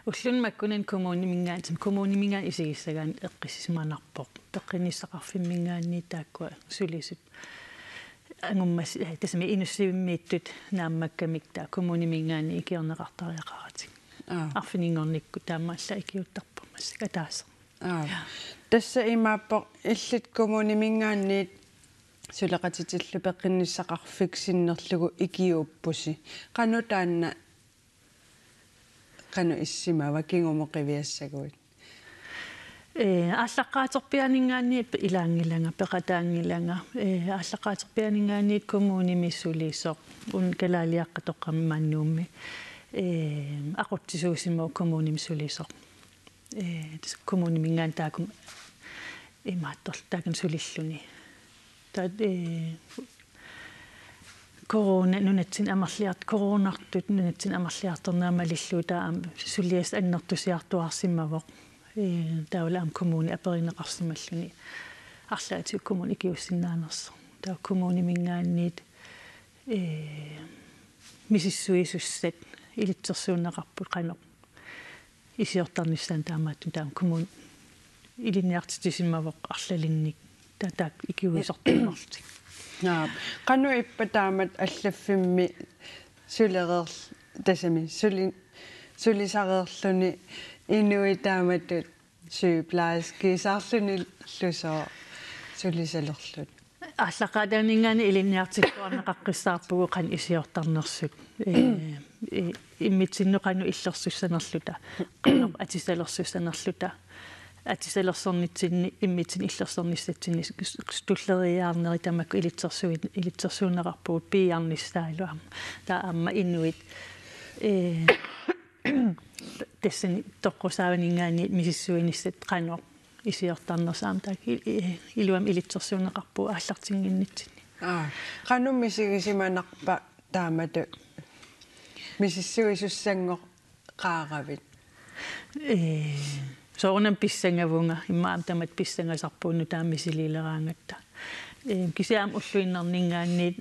Ulluni makkunani kommuniminngaanniit, kommuniminngaanniit isigissagaanni eqqissisimanarpoq. Peqqinnissaqarfimminngaanniit taakkua sulisut. angummas-, eh, tassami inussivimmiittut naammakkamik taava kommuniminngaanniit ikiorneqartariaqaratik. Aa. Arfininngornikkut taamaallaat ikiuuttarput massakkut ataaseq. Aa. Tassa imaappoq illit kommuniminngaanniit suleqatitillu peqqinnissaqarfik sinnerlugu ikiuuppusi. Qanoq taanna, qanoq issimava kingumut qiviassaguit? Ee, aallaqqaaterpiaaninngaanniit ilaanngilanga, peqataanngilanga. Ee, aallaqqaaterpiaaninngaanniit kommunimi sulisoq, una kalaaliaqqat toqqammaannuummi. Ee, aqutsisuusimavoq kommunimi sulisoq. Ee, tassa kommuniminngaanniit taakku imaattorlu taakku sulilluni. Taava, ee, corona, nunatsinni amerliart-, coronartut nunatsinni amerliartornerat malillugu taava aamma suliassaq annertusiartuaarsimavoq. Ee, taavalu aamma kommuni aperineqarsimalluni arlaatigut kommuni ikiuussinnaanersoq. Taava kommuniminngaanniit, ee, misissuisussat ilitsersuunneqarput qanoq isiortarnissaanut, taamaattumik taama kommuni ilinniartitsisimavoq arlalinnik taava taakku ikiuisortuunerlutik. Naa, qanoq ippa taamatut allaffimmi sulereerl-, tassami suli-, sulisareerluni inuit taamatut sygeplejerskiusaarlunillu sooq sulisalerlutik? Aallaqqaataaninngaanniit ilinniartilluarneqaqqissaarpugut qanoq isiortarnersut. Ee, i-, immitsinnut qanoq illersussanerluta, qanoq atisalersussanerluta. Atisalersornitsinni immitsinnut illersornissatsinni s-, s-, tulleriiaarnerit tamakku ilitsersuit-, ilitsersuunneqarpugut piiarnissaalu aamma. Taava aamma inuit, ee, tassani toqqusaavaninngaanniit misissuinissat qanoq isiortarnersut aamma taakku i-, i-, iluamik ilitsersuunneqarpugut aallartinnginnitsinni. Aa, qanoq misigisimanarpa taamatut misissuisussanngoqqaaravit? Ee, soorunami pissangavunga, immaqa aamma tamatta pissangasarpugut nutaamik misiliileraangatta. Ee, kisianni aamma ulluinnarninngaanniit,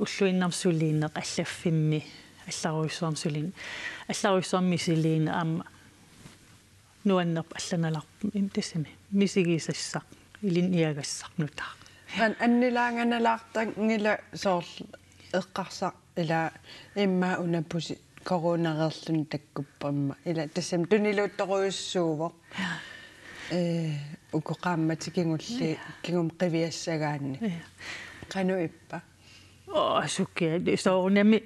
ulluinnarmi sulineq allaffimmi, allarujussuarmi sulin-, allarujussuarmi misiliineq aamma nuannerpoq allanalarpoq, im, tassami misigisassaq, ilinniagassaq nutaaq. An-, annilaanganalaartanngilaq soorlu eqqarsaq ila immaqa una pusi-, coronareerluni takkuppat immaqa. Ila tassami tuniluuttorujussuuvoq. Ee, uku qaammatit kingulliit, ja, kingumut qiviassagaanni. Ja. Qanoq ippa? Aa, sukia, soorunami,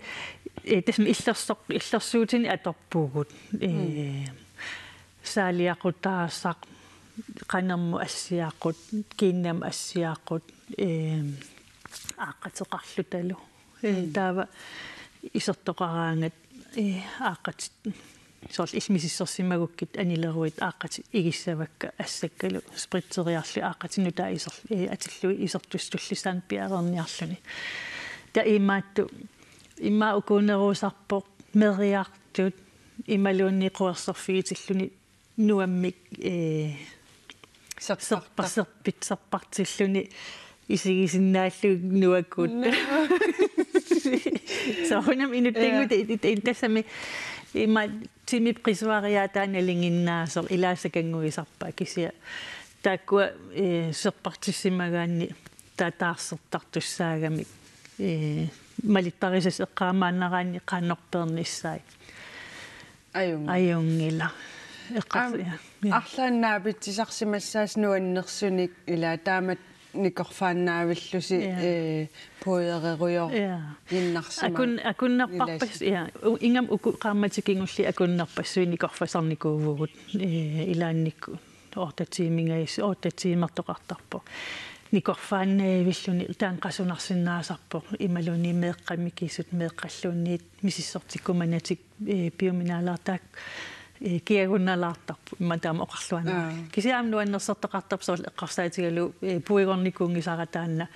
ee, tassami illersoq-, illersuutinik atorpugut. Ee, mm, saaliaqutaasaq, qanermut assiaqut, kiinnamut assiaqut, ee, aaqqateqarlutalu. Ee, mm, taava isertoqaraangat, ee, aaqqatit soorlu illit misissorsimagukkit anileruit aaqqatit igissavakka assakkalu spritseriarlugit aaqqatit nutaat iser-, ee, atillugit isertussat tullissaannut piareerniarluni. Taava imaattoq, immaqa ukuunerusarpoq meriartut imaluunniit querserfigitilluni nuammik, ee, serpar-, serpit-, serpartilluni isigisinnaallugit nuakut. Naa. Soorunami inuttanngutit, ja, it-, it-, tassami ima timip qisuariaataani nalinginnaasoq ilaasa kannguisarpaa kisianni. Taakkua, ee, serpartissimagaanni taava taarsertartussaagamik, ee, malittarisassat eqqaamaannaraanni qanoq peernissaat. Ajunngilaq. Ajunngilaq. Eqqars-, aamma, ja, ja, arlaannik naapitsisarsimassaasi nuannersunik ila taamatut nikorfaannaavillusi, ja, ee, puudererujoor-, ja, innarsimaat. Akun-, akunnerparpas-, ilasi-, ja, u-, ingammik uku qaammatit kingulliit akunnerpassuit nikorfasarnikuuvugut, ee, ilaannikkut otte tiimingajassat, otte tiimertoqartarpoq. Nikorfaannavilluni taanna qasunarsinnaasarpoq imaluunniit meeqqat mikisut, meeqqalluunniit misissortikkumanatik, ee, piuminaalaartaat, ee, kiagunnalaartarput immaqa taama oqarluaannarlugit. Aa. Kisianni aamma nuannersortoqartarpoq soorlu eqqarsaatigalugu, ee, puigornikuunngisara taanna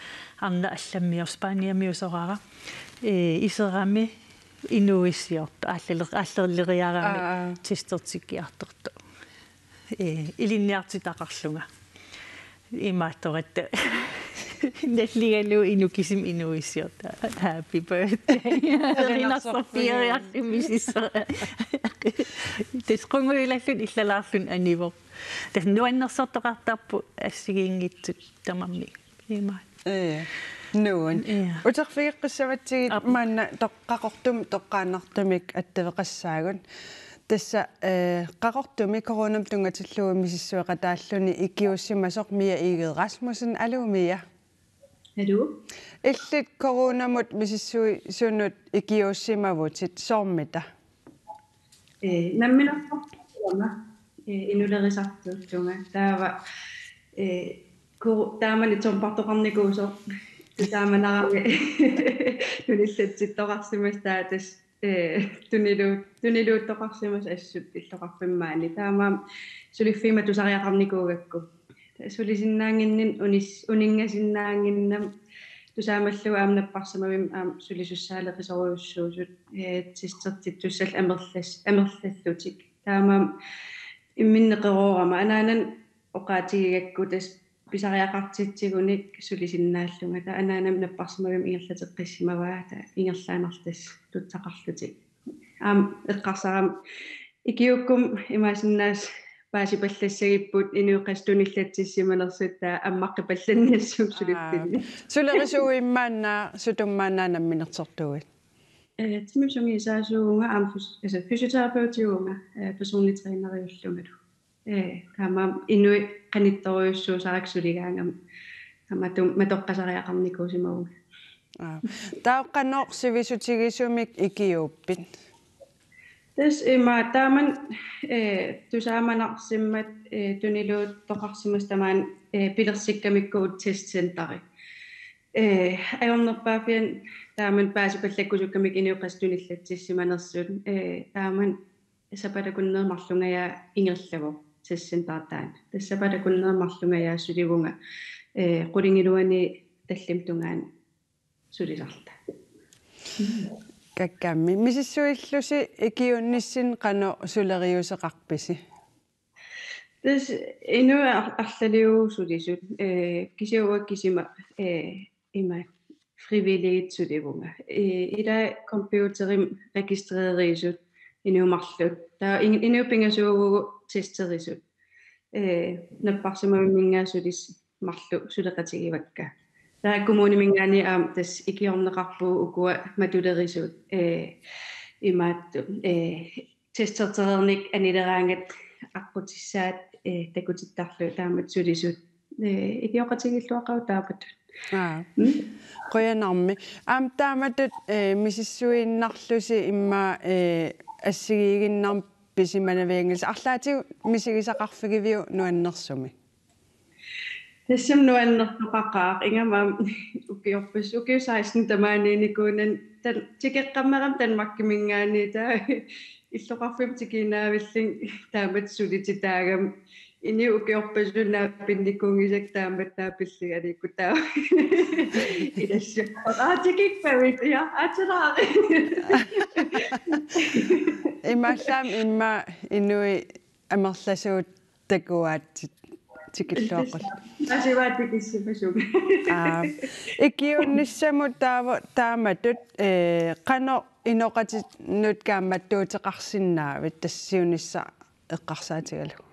arnaq allammior-, Spaniamiusorara, ee, iserami inuuissiortoq, aallale-, aalleriarami, aa, aa, testertikkiartortoq. Ee, ilinniartitaqarlunga. Imaattoratta. Nalligalugu inuk kisimi inuuissiortoq. Happy birthday. Erinarsorpiaarluni misissara. Tassa qungujulalluni illalaarluni anivoq. Tassa nuannersortoqartarpoq assigiinngitsut tamarmik. Imaat. Ee. Nuun. Ja. Uterfigeqqissavatsigit Aap. Maanna toq-, Qaqortumi toqqaannartumik attaveqassaagut. Tassa, eh, Qaqortumi coronamut tunngatillugu misissueqataalluni ikiuussimasoq Mia Egede Rasmussen. Aluu Mia. Aluu. Illit coronamut misissuisunut ikiuussimavutit, soormita? Eh, namminersortuugama, eh, inulerisartuullunga. Taava, eh, ku-, taamani torpartoqarnikuusoq tusaamanarami tunillatsittoqarsimasoq, taava tassa, eh, tunilu-, tuniluuttoqarsimasoq assut illoqarfimmi maani. Taamaammat suliffimma tusariaqarnikuugakku. Sulisinnaannginninni unis-, uninngasinnaannginnami tusaamallugu aamma napparsimmavimmut aamma sulisussaaleqisorujussuusut, eh, testertittussallu amerlas-, amerlallutik. Taamaammat imminneqeroorama anaananut oqaatigigakku tassa pisariaqartitsigunik sulisinnaallunga. Taava anaanama napparsimmavimmut ingerlateqqissimavaa, taava ingerlaannarluta tassa tuttaqarlutik. Aamma eqqarsarama ikiuukkukkit imaassinnaavoq paasipallassagipput inuit qassit tunillatsissimanersut, taava ammaqqipallannersut suliffimmi. Aa, sulerisuuit maanna, sutumik maanna namminersortuuit? Eh, timip sungiusaasuuvunga aamma fys-, altså fysioterapeutiuvunga, eh, personlig træneriullungalu. Eh, taamaammat inuit qanittorujussuusarakku suligaangama tamatumani matoqqasariaqarnikuusimavunga. Aa. Taava qanoq sivisutigisumik ikiuuppit? Tassa ima taamani, eh, tusaamanarsimmat, eh, tuniluuttoqarsimasoq tamaani, eh, pilersikkamikku uku testcenteri. Eh, ajornerpaaffiani taamani paasipallakkusukkamikku inuit qassit tunillatsissimanersut, eh, taamani sapaatip akunneri marlungajaat ingerlavoq testcenteri taanna. Tassa sapaatip akunneri marlungajaat sulivunga, eh, qulingiluani tallimat tungaanut sulisarluta. Kakkammi. Misissuillusi ikiuunnissinni qanoq suleriuseqarpisi? Tassa inuit ar-, arlaliusulisut, eh, kisianni uanga kisima, eh, ima frivilligit sulivunga. Eh, ila computerimi registreriisut inuit marluk. Taava in-, inuit pingasuuvugut testerisut. Eh, napparsimmavimminngaanniit sulisut marluk suleqatigivakka. Taava kommuniminngaanniit aamma tassa ikiorneqarpugut ukua matulerisut, eh, imaattut, eh, testertereernikka anileraangatta aqqutissaat, eh, takutittarlugit taamatut sulisut, eh, ikioqatigiilluaqagut taamatut. Aa. Mm. Qujanarmi. Aamma taamatut, eh, misissuiinnarlusi immaqa, eh, assigiiginnarmik pisimanavianngilasi. Arlaatigut misigisaqarfigiviuk nuannersumik? Tassami nuannertoqaqaaq, ingammik aamma ukiorpassuit, ukiut seksten tamaaniinnikuunani, tan-, tikeqqammerama Danmarkiminngaanniit, taava illoqarfimmut tikiinnaavillunga taamatut sulititaagama. Inuit ukiorpassuit naapinnikuunngisakka taamatut naapillunga, aniikkut taava ilassiorpara: Aa, tikikkaluarpavit? Ja, aatsaat. Imaallaat immaqa inuit amerlasuut takuaatsit tikilluaqqullutik. Tassa. Tassa tikissimasugut. Aa, ikiuunnissamut taava taamatut, eh, qanoq inoqatinnut kaammattuuteqarsinnaavit tassa siunissaq eqqarsaatigalugu?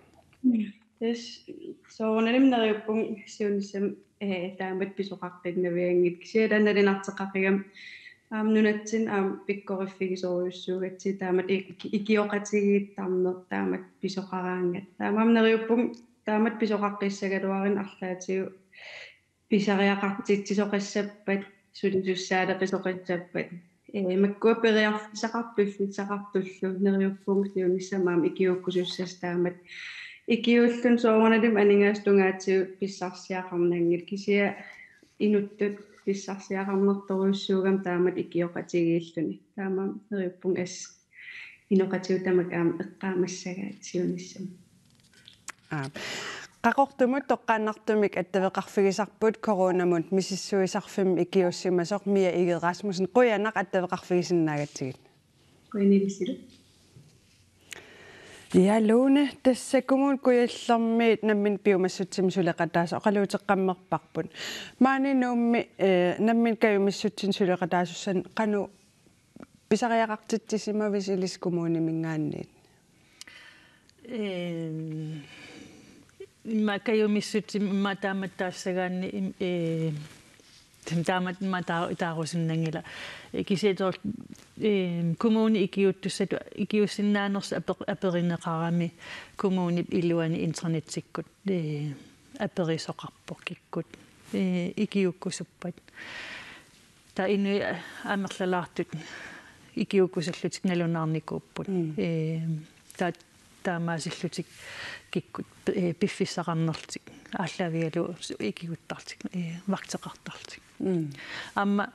Tassa soorunalimi neriuppunga siunissami, eh, taamatut pisoqaqqinnavianngitsoq, kisianni taanna nalinarteqaqigami aamma nunatsinni aamma pikkoriffigisorujussuugatsigit taamatut iki-, ikioqatigiittarneq taamatut pisoqaraangat. Taamaammat neriuppunga taamatut pisoqaqqissagaluaruni arlaatigut pisariaqartitsisoqassappat, sulisussaaleqisoqassappat. Eh, makkua periarfissaqartut piffissaqartullu neriuppunga siunissami aamma ikiuukkusussasut taamatut. Ikiuulluni soorunalimi aningaasat tungaatigut pissarsiaqarnanngillat, kisianni inuttut pissarsiaqarnertorujussuugami taamatut ikioqatigiilluni. Taamaammat neriuppunga assut inoqatigut tamakku aamma eqqaamassagaat siunissami. Aap. Qaqortumut toqqaannartumik attaveqarfigisarput coronamut misissuisarfimmik ikiuussimasoq Mia Egede Rasmussen, qujanaq attaveqarfigisinnaagatsigit. Qujanaq ilissilu. Ja, Lone, tassa Kommune Kujallermiit nammineq piumassutsimi suleqataasoq oqaluuteqqammerparput. Maani Nuummi, eh, nammineq kajumissutsinik suleqataasussanik qanoq pisariaqartitsisimavisi ilissi kommuniminngaanniit? Ehm, immaqa kajumissutsimi immaqa taamatut taassagaanni im-, eh, Taama, taama taa-, taarusunnanngilaq. Kisianni soorlu, eh, kommuni ikiuuttussatut, ikiuussinnaanersoq aper-, aperineqarami kommunip iluani internetsikkut, eh, aperisoqarpoq kikkut, eh, ikiuukkusuppat. Taava inuit amerlalaartut ikiuukkusullutik nalunaarnikuupput. Mm. Eh, taava taamaasillutik kikkut, eh, piffissaqarnerlutik aallaavigalugu su-, ikiguttarlutik, eh, vagteqartarlutik. Mm. Aamma,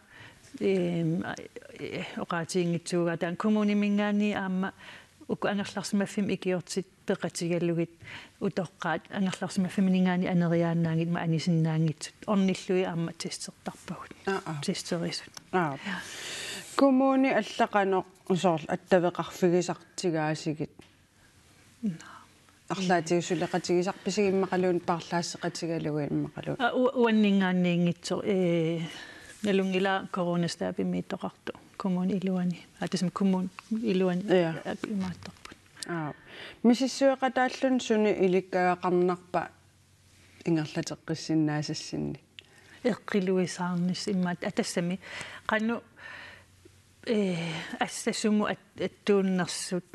eh, eh, oqaatiginngitsuugaat taanna kommuniminngaanniit aamma uku angerlarsimaffimmi ikiortit peqatigalugit utoqqaat angerlarsimaffimminngaanniit aneriaannaanngitsut aamma anisinnaanngitsut ornillugit aamma testertarpagut. Aa, aa. Testerisut. Aa. Kommuni alla qanoq soorlu attaveqarfigisartigaasigit? Arlaatigut suleqatigisarpisigit immaqaluunniit paarlaasseqatigalugit immaqaluunniit? Aa, u-, uanninngaanniinngitsoq, eh, nalunngilara coronastabimiittoqartoq kommuni iluani. Aa, tassami kommuni iluani. Ja. Aa, imaattarput. Aa. Misissueqataalluni suni ilikkagaqarnarpa ingerlateqqissinnaasassinnik? Eqqiluisaarnissaq immaqa, aa, tassami qanoq, eh, assasumut at-, attuunnersut,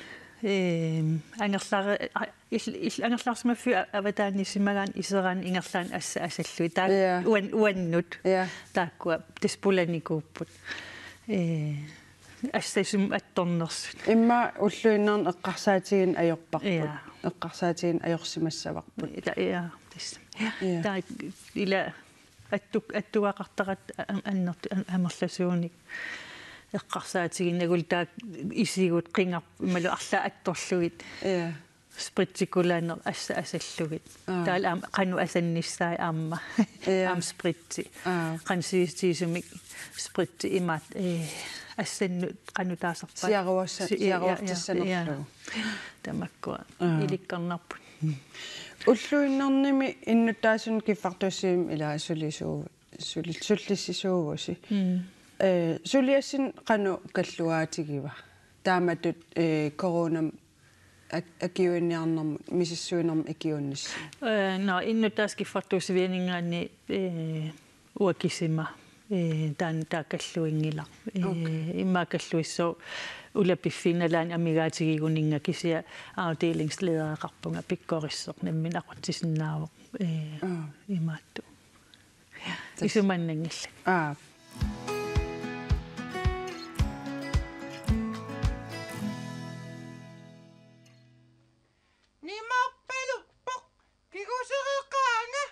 eh, angerlare-, a-, il-, il-, angerlarsimaffiup a-, avataaniissimagaanni iseraaneq ingerlaannaq assat asallugit. Taava Ja. uan-, uannut. Ja. Taakkua tassa pulanikuupput. Eh, assasumut attornersut. Immaqa ulluinnarni eqqarsaatigineq ajorparput. Ja. Eqqarsaatigineq ajorsimassavarput. Ja, ja, tassa. Ja. Ja. Taava ila attu-, attugaqartaratta a-, annertu-, a-, amerlasuunik eqqarsaatiginagulu taava isigut qingar-, imaluunniit arlaat attorlugit. Ja. Spritikulaneq assat asallugit. Aa. Taavalu aamma qanoq asannissaat aamma. Ja. Aamma spritti. Aa. Qanoq sivisutigisumik spritti imaattoq, eh, assannut qanoq taasarpaat. Siaruassa-, Si-, ja, ja, siaruartissanerlugu. Ja. Tamakkua Aa. ilikkarnarput. Ulluinnarnimi innuttaasunik kiffartuussivimmi ila sulisuu-, suli-, sullissisuuvusi. Mm. Eh, suliassinnut qanoq kalluaatigiva? Taamatut, eh, coronami ak-, akiuiniarnermut, misissuinermut ikiuunnissinni. Eh, nå, innuttaasut kiffartuussivianinngaanniit, eh, uakisima, eh, taanna taava kalluinngilaq. Eh, Okay. immaqa kalluissooq ulapiffiit nalaanni amigaatigiguninnga kisianni afdelingsledereqarpunga pikkorissoq nammineq aqutsisinnaavoq. Eh, Aa. imaattoq. Tassa. Isumannanngillat. Aa. Nimarpaluppoq kigusereqaanga.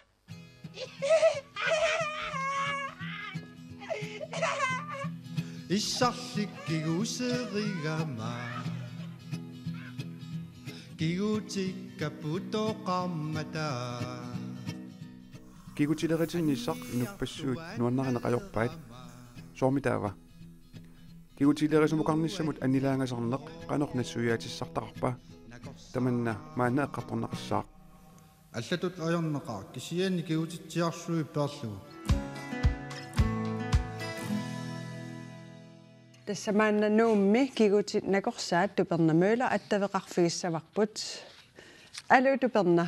Issarlik kiguserigama. Kigutikka putoqarmata. Kigutileritinnissamut inuppassuit nuannarineq ajorpaat. Soormi taava? Kigutilerisumukarnissamut annilaangasarneq qanoq nassuiaatissartaqarpa? Tamanna maanna eqqartorneqassaaq. Allatut ajornaqaaq kisianni kigutitsiarsuit peerlugu. Tassa maanna Nuummi kigutit nakorsaat Tuperna Møller attaveqarfigissavarput. Aluu Tuperna.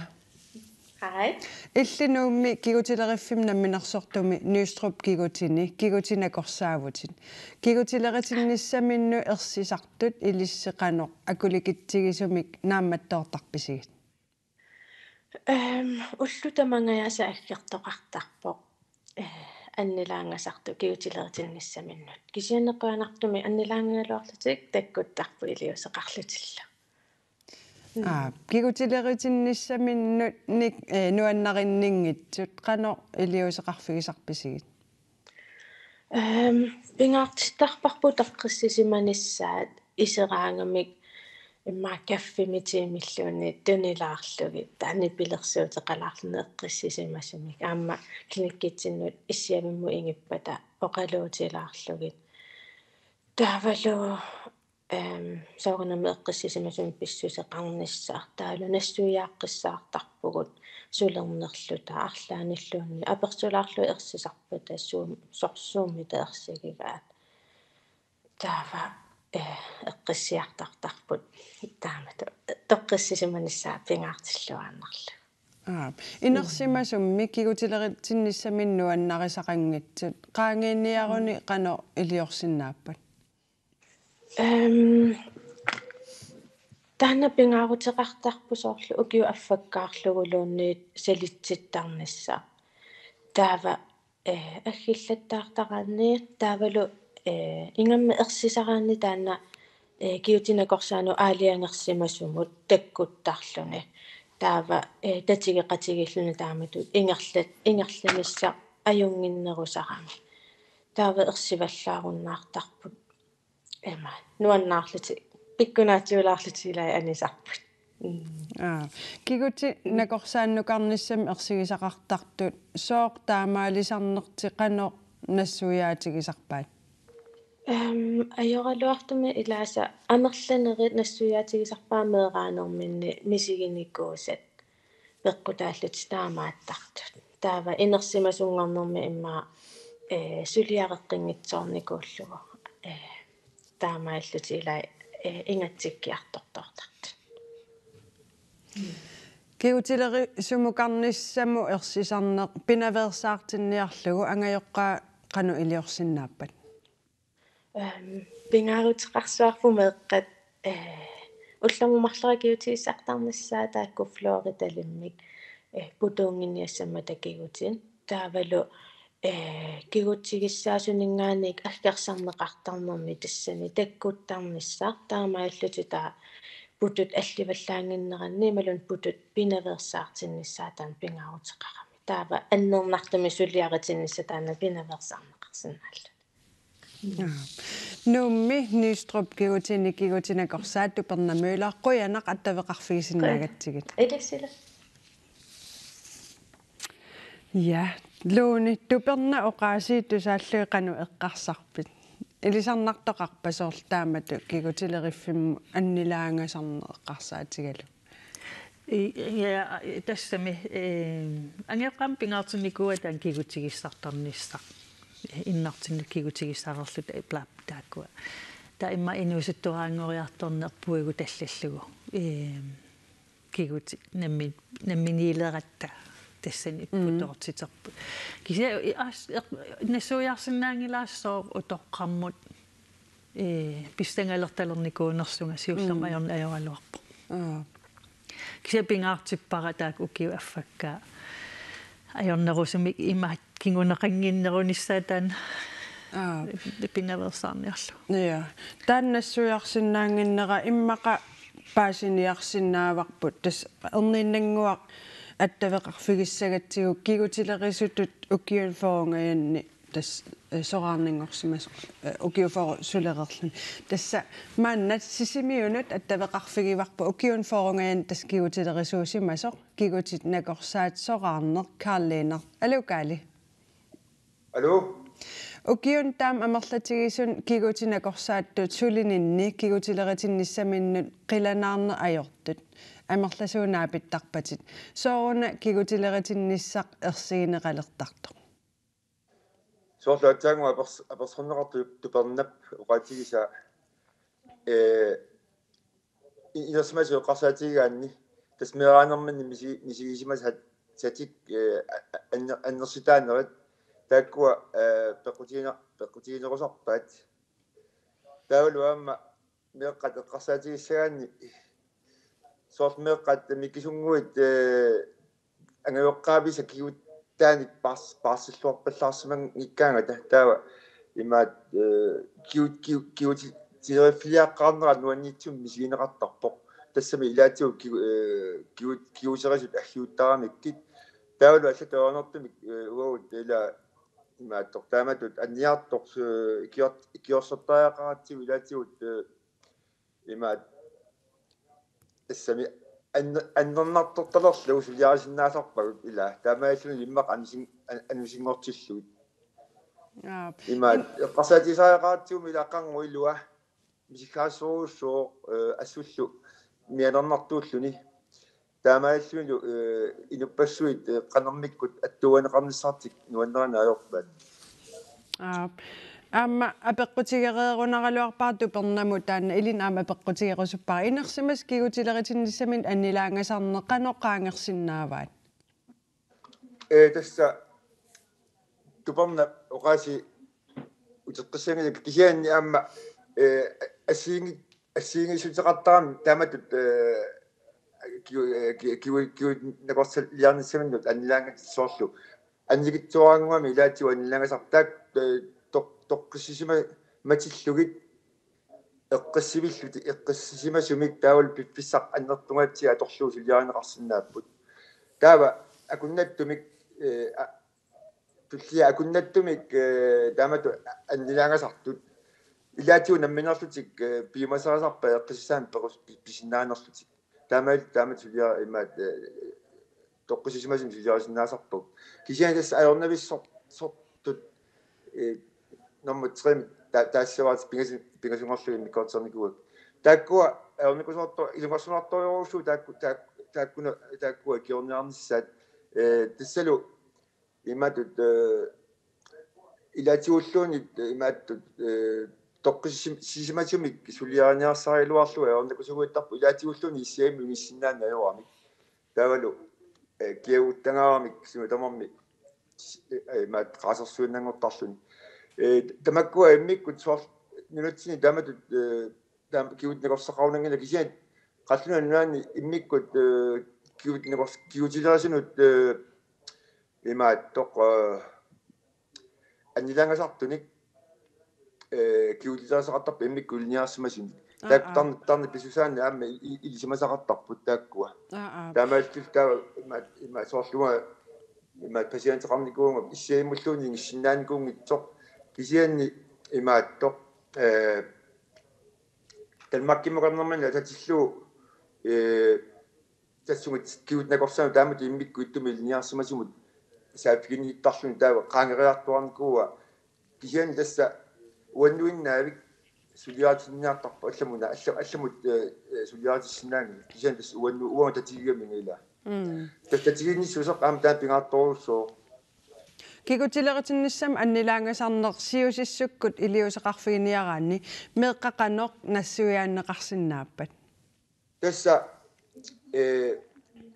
Hej. Illit Nuummi kigutileriffimmi namminersortumi Nystrup kigutini kigutit nakorsaavutit. Kigutileritinnissaminut ersisartut ilissi qanoq akulikitsigisumik naammattoortarpisigit? Ehm, ullut tamangajaasa aggertoqartarpoq, eh, annilaangasartut kigutileritinnissaminut. Kisianni qujanartumik annilaangagaluarlutik takkuttarput iliuuseqarlutillu. Mm. Aa, kigutileritinnissaminut nik-, eh, nuannarinninngitsut qanoq iliuuseqarfigisarpisigit? Ehm, pingaartittarparput eqqissisimanissaat iseraangamik immaqa kaffimik tiimilluunniit tunilaarlugit taanna nipilersuuteqalaarluni eqqissisimasumik aamma klinikkitsinnut issiavimmut ingippata oqaluutilaarlugit. Taavalu, ehm, soorunami eqqissisimasumik pissuseqarnissaq. Taavalu nassuiaaqqissaartarpugut sulernerluta arlaannilluunniit apersulaarlugit ersisarpata suum-, sorsuummi taava ersigigaat. Taava, eh, eqqissiartartarput taamatut toqqissisimanissaa pingaartilluaannarlugu. Aap. Inersimasummi kigutileritinnissaminnik nuannarisaqanngitsut. Qaangiiniaruni qanoq iliorsinnaappat? Øhm, taanna pingaaruteqartarpoq soorlu ukiut affakkaarluguluunniit salitsittarnissaq. Taava eh, aggillattaartaraanni taavalu eh, ingammik ersisaraanni taanna eh, kigutit nakorsaannut aalajangersimasumut takkuttarluni. Taava eh, tatigeqatigiilluni taamatut ingerlat-, ingerlanissaq ajunnginnerusarami. Taava ersivallaarunnaartarput. Ima, nuannaarlutik, pikkunaatsulaarlutik ilai anisarput. Mm. Aa. Kigutit nakorsaannukarnissamik ersigisaqartartut sooq taamaalisarnertik qanoq nassuiaatigisarpaat? Øhm, ajoraluartumik ilaasa amerlanerit nassuiaatigisarpaat meeraanerminni misiginikuusat peqqutaallutik taamaattartut. Taava inersimasunngornermi immaqa eh, suliareqqinngitsoornikuullugu eh, taamaallutik ilai eh, ingatsikkiartortoortartut. Kigutilerisukarnissamut ersisarneq pinaveersaartinniarlugu angajoqqaat qanoq iliorsinnaappat? Øhm, pingaaruteqarsuarput meeqqat eh, ullormut marlora kigutigissartarnissaat taakku fluoritalimmik eh, putuunnginniassammata kigutit. Taavalu eh, kigutigissaasuninngaanniit aggersarneqartarnermi tassani takkuttarnissaq taamaallutik taava putut allivallaannginneranni imaluunniit putut pinaveersaartinnissaat taanna pingaaruteqarami. Taava annernartumik suliaritinnissaq taanna pinaveersaarneqarsinnaalluni. Nuummi Nystrup kigutini kigutit nakorsaat Tuperna Møller, qujanaq attaveqarfigisinnaagatsigit. Ilissilu. Ja, Lone, Tuperna oqaasii tusaallugit qanoq eqqarsarpit? Ilisarnartoqarpa soorlu taamatut kigutileriffimmi annilaangasarneq eqqarsaatigalugu? I-, ja, tassami eh, angajoqqaamik pingaartinnikuuaat taanna kigutigissartarnissaq. Innartinnut kigutigissareerluta bla taakkua. Taava immaqa inuusuttuaraanngoriartorneq puigu tallallugu. Eh, kigutit nammi-, namminiileratta tassani putoortiterput. Kisianni i-, as-, eq-, nassuiarsinnaanngilaassaaq utoqqarmut eh, pissangalertalernikuunersunga siullermik ajorneq ajoraluarpoq. Aap. Kisianni pingaartippara taakku ukiut affakkaat ajornerusumik imaat kinguneqannginnerunissaat taanna. Aap. Pinaveersaarniarlugu. Ja. Taanna nassuiarsinnaannginnera immaqa paasiniarsinnaavarput tassa erniinnannguaq attaveqarfigissagatsigu kigutilerisutut ukiuni fyrrengajanni tassa eh, soraarninngorsimasoq eh, ukiut fyrre sulereerluni. Tassa maanna Sisimiunut attaveqarfigivarput ukiuni fyrrengajanni tassa kigutilerisuusimasoq, kigutit nakorsaat soraarneq Karl Lennert. Aluu Karli. Aluu? Ukiuni taama amerlatigisunik kigutit nakorsaattut sulininni kigutileritinnissaminut qilanaarneq ajortut amerlasuut naapittarpatit. Sooruna kigutileritinnissaa ersigineqalertartoq? Soorlu aatsaannguaq apers-, apersorneqartoq Tupernap oqaatigisaa, eh, i-, inersimasut eqqarsaatigigaanni tassa meeraanerminni misi-, misigisimasatik, eh, a-, a-, anner-, annersitaanerit taakkua, eh, peqqutigine-, peqqutiginerusarpaat. Taavalu aamma meeqqat eqqarsaatigissagaanni soorlu meeqqat mikisunnguit, eh, angajoqqaavisa kiguttaanik paars-, paarsilluarpallaarsimanngikkaangata taava imaat, eh, kigut-, kigut-, kiguti-, tileriffiliaqqaarnera nuanniitsumik misigineqartarpoq. Tassami ilaatigut kigu-, eh, kigut-, kiguterisut aggiuttaramikkit. Taavalu allatut ajornartumik, eh, uagut ila imaattoq taamatut anniartoq, eh, ikior-, ikiorsortariaqaratsigu ilaatigut, eh, imaat tassami anne-, annernartortalerlugu suliarisinnaasarpagut ila taamaalilluni immaqa anusin-, an-, anusinngortillugit. Aap. Imaat eqqarsaatigisariaqaratsigu ila aqagu ilua misikkaassorujussuuvoq, eh, assullu mianernartuulluni. Taamaalillunilu, eh, inuppassuit, eh, qanermikkut attuuganeqarnissartik nuanneranik ajorpaat. Aap. Aamma apeqqutigereerunaraluarpara Tupernamut taanna ilinnut aamma apeqqutigerusuppara. Inersimasut kigutileritinnissaminut annilaangasarneq qanoq qaangersinnaavaat? Ee, tassa Tuperna oqaasii uteqqissanngilaq kisianni aamma, ee, assigiinngi-, assigiinngissuteqartarami taamatut, ee, kiu-, ee, ki-, kiu-, kiut nakorsaliarnissaminnut annilaangatit soorlu. Annikitsuaraannguamik ilaatigut annilaangasarput taakku, ee, toq-, toqqissisimatillugit eqqissivillutik eqqissisimasumik taavalu piffissaq annertungaatsiaq atorlugu suliarineqarsinnaapput. Taava akunnattumik, ee, a-, tullia akunnattumik, ee, taamatut annilaangasartut. Ilaatigut nammineerlutik, ee, piumasarisarpaat eqqissisaanik perus-, pi-, pisinnaanerlutik. Taamaal-, taamatut sulia-, imaat, ee, toqqissisimasumik suliarisinnaasarpagut. Kisianni tassa ajornavissortut, ee, nummer tre ta-, taassavaatit pingasu-, pingasunngorlugit immikkoortiternikuuakka. Taakkua ajornakusoorto-, ilungersunartorujussuuvoq taakku-, taak-, taakkuna-, taakkua ikiorniarnissaat, ee, tassalu imatut, ee, ilaatigulluunniit, ee, imatut, ee, toqqissim-, sisimasumik suliariniarsarigaluarlugu ajornakusuguittarput ilaatigulluunniit issiavimmi unissinnaannik ajoramik. Taavalu, ee, kiaguttagaaramik sumi tamarmi, ee, imaat qaasersuinnanngortarluni. Ee, tamakkua immikkut soorlu nunatsinni taamatut, ee, taama kiut nakorsaqarunanngillat kisianni qallunaat nunaanni immikkut, ee, kiut nakors-, kiutilerisunut, ee, imaattoq, ee, annilaangasartunik, ee, kiutilerisaqartarput immikkut ilinniarsimasunik. Aa, taak-, aa. Tarn-, tarnikkut pisuusaannik aamma i-, i-, ilisimasaqartarput taakkua. Aa, aa. Taamaalillutik taava ima, ima soorlu uanga ima patienteqarnikuuvunga issiavimmulluunniit ingissinnaanikuunngitsoq kisianni imaattoq, ee, Danmarkimmukarnermini atatillugu, ee, tassunga kiut nakorsaanut taamatut immikkut ittumik ilinniarsimasumut saaffiginniittarluni taava qaangeriartuarnikuua kisianni tassa uannuinnaavik suliaritinniartarpoq allamut una-, alla-, allamut, ee, ee, suliaritissinnaanani kisianni tassa uannu-, uanga tatigigamik ilaa. Mm. Tassa tatiginnissuseq aamma taanna pingaartorujussuuvoq. Kigutileritinnissamut annilaangasarneq siusissukkut iliuuseqarfiginiaraanni meeqqat qanoq nassuiaanneqarsinnaappat? Tassa, ee,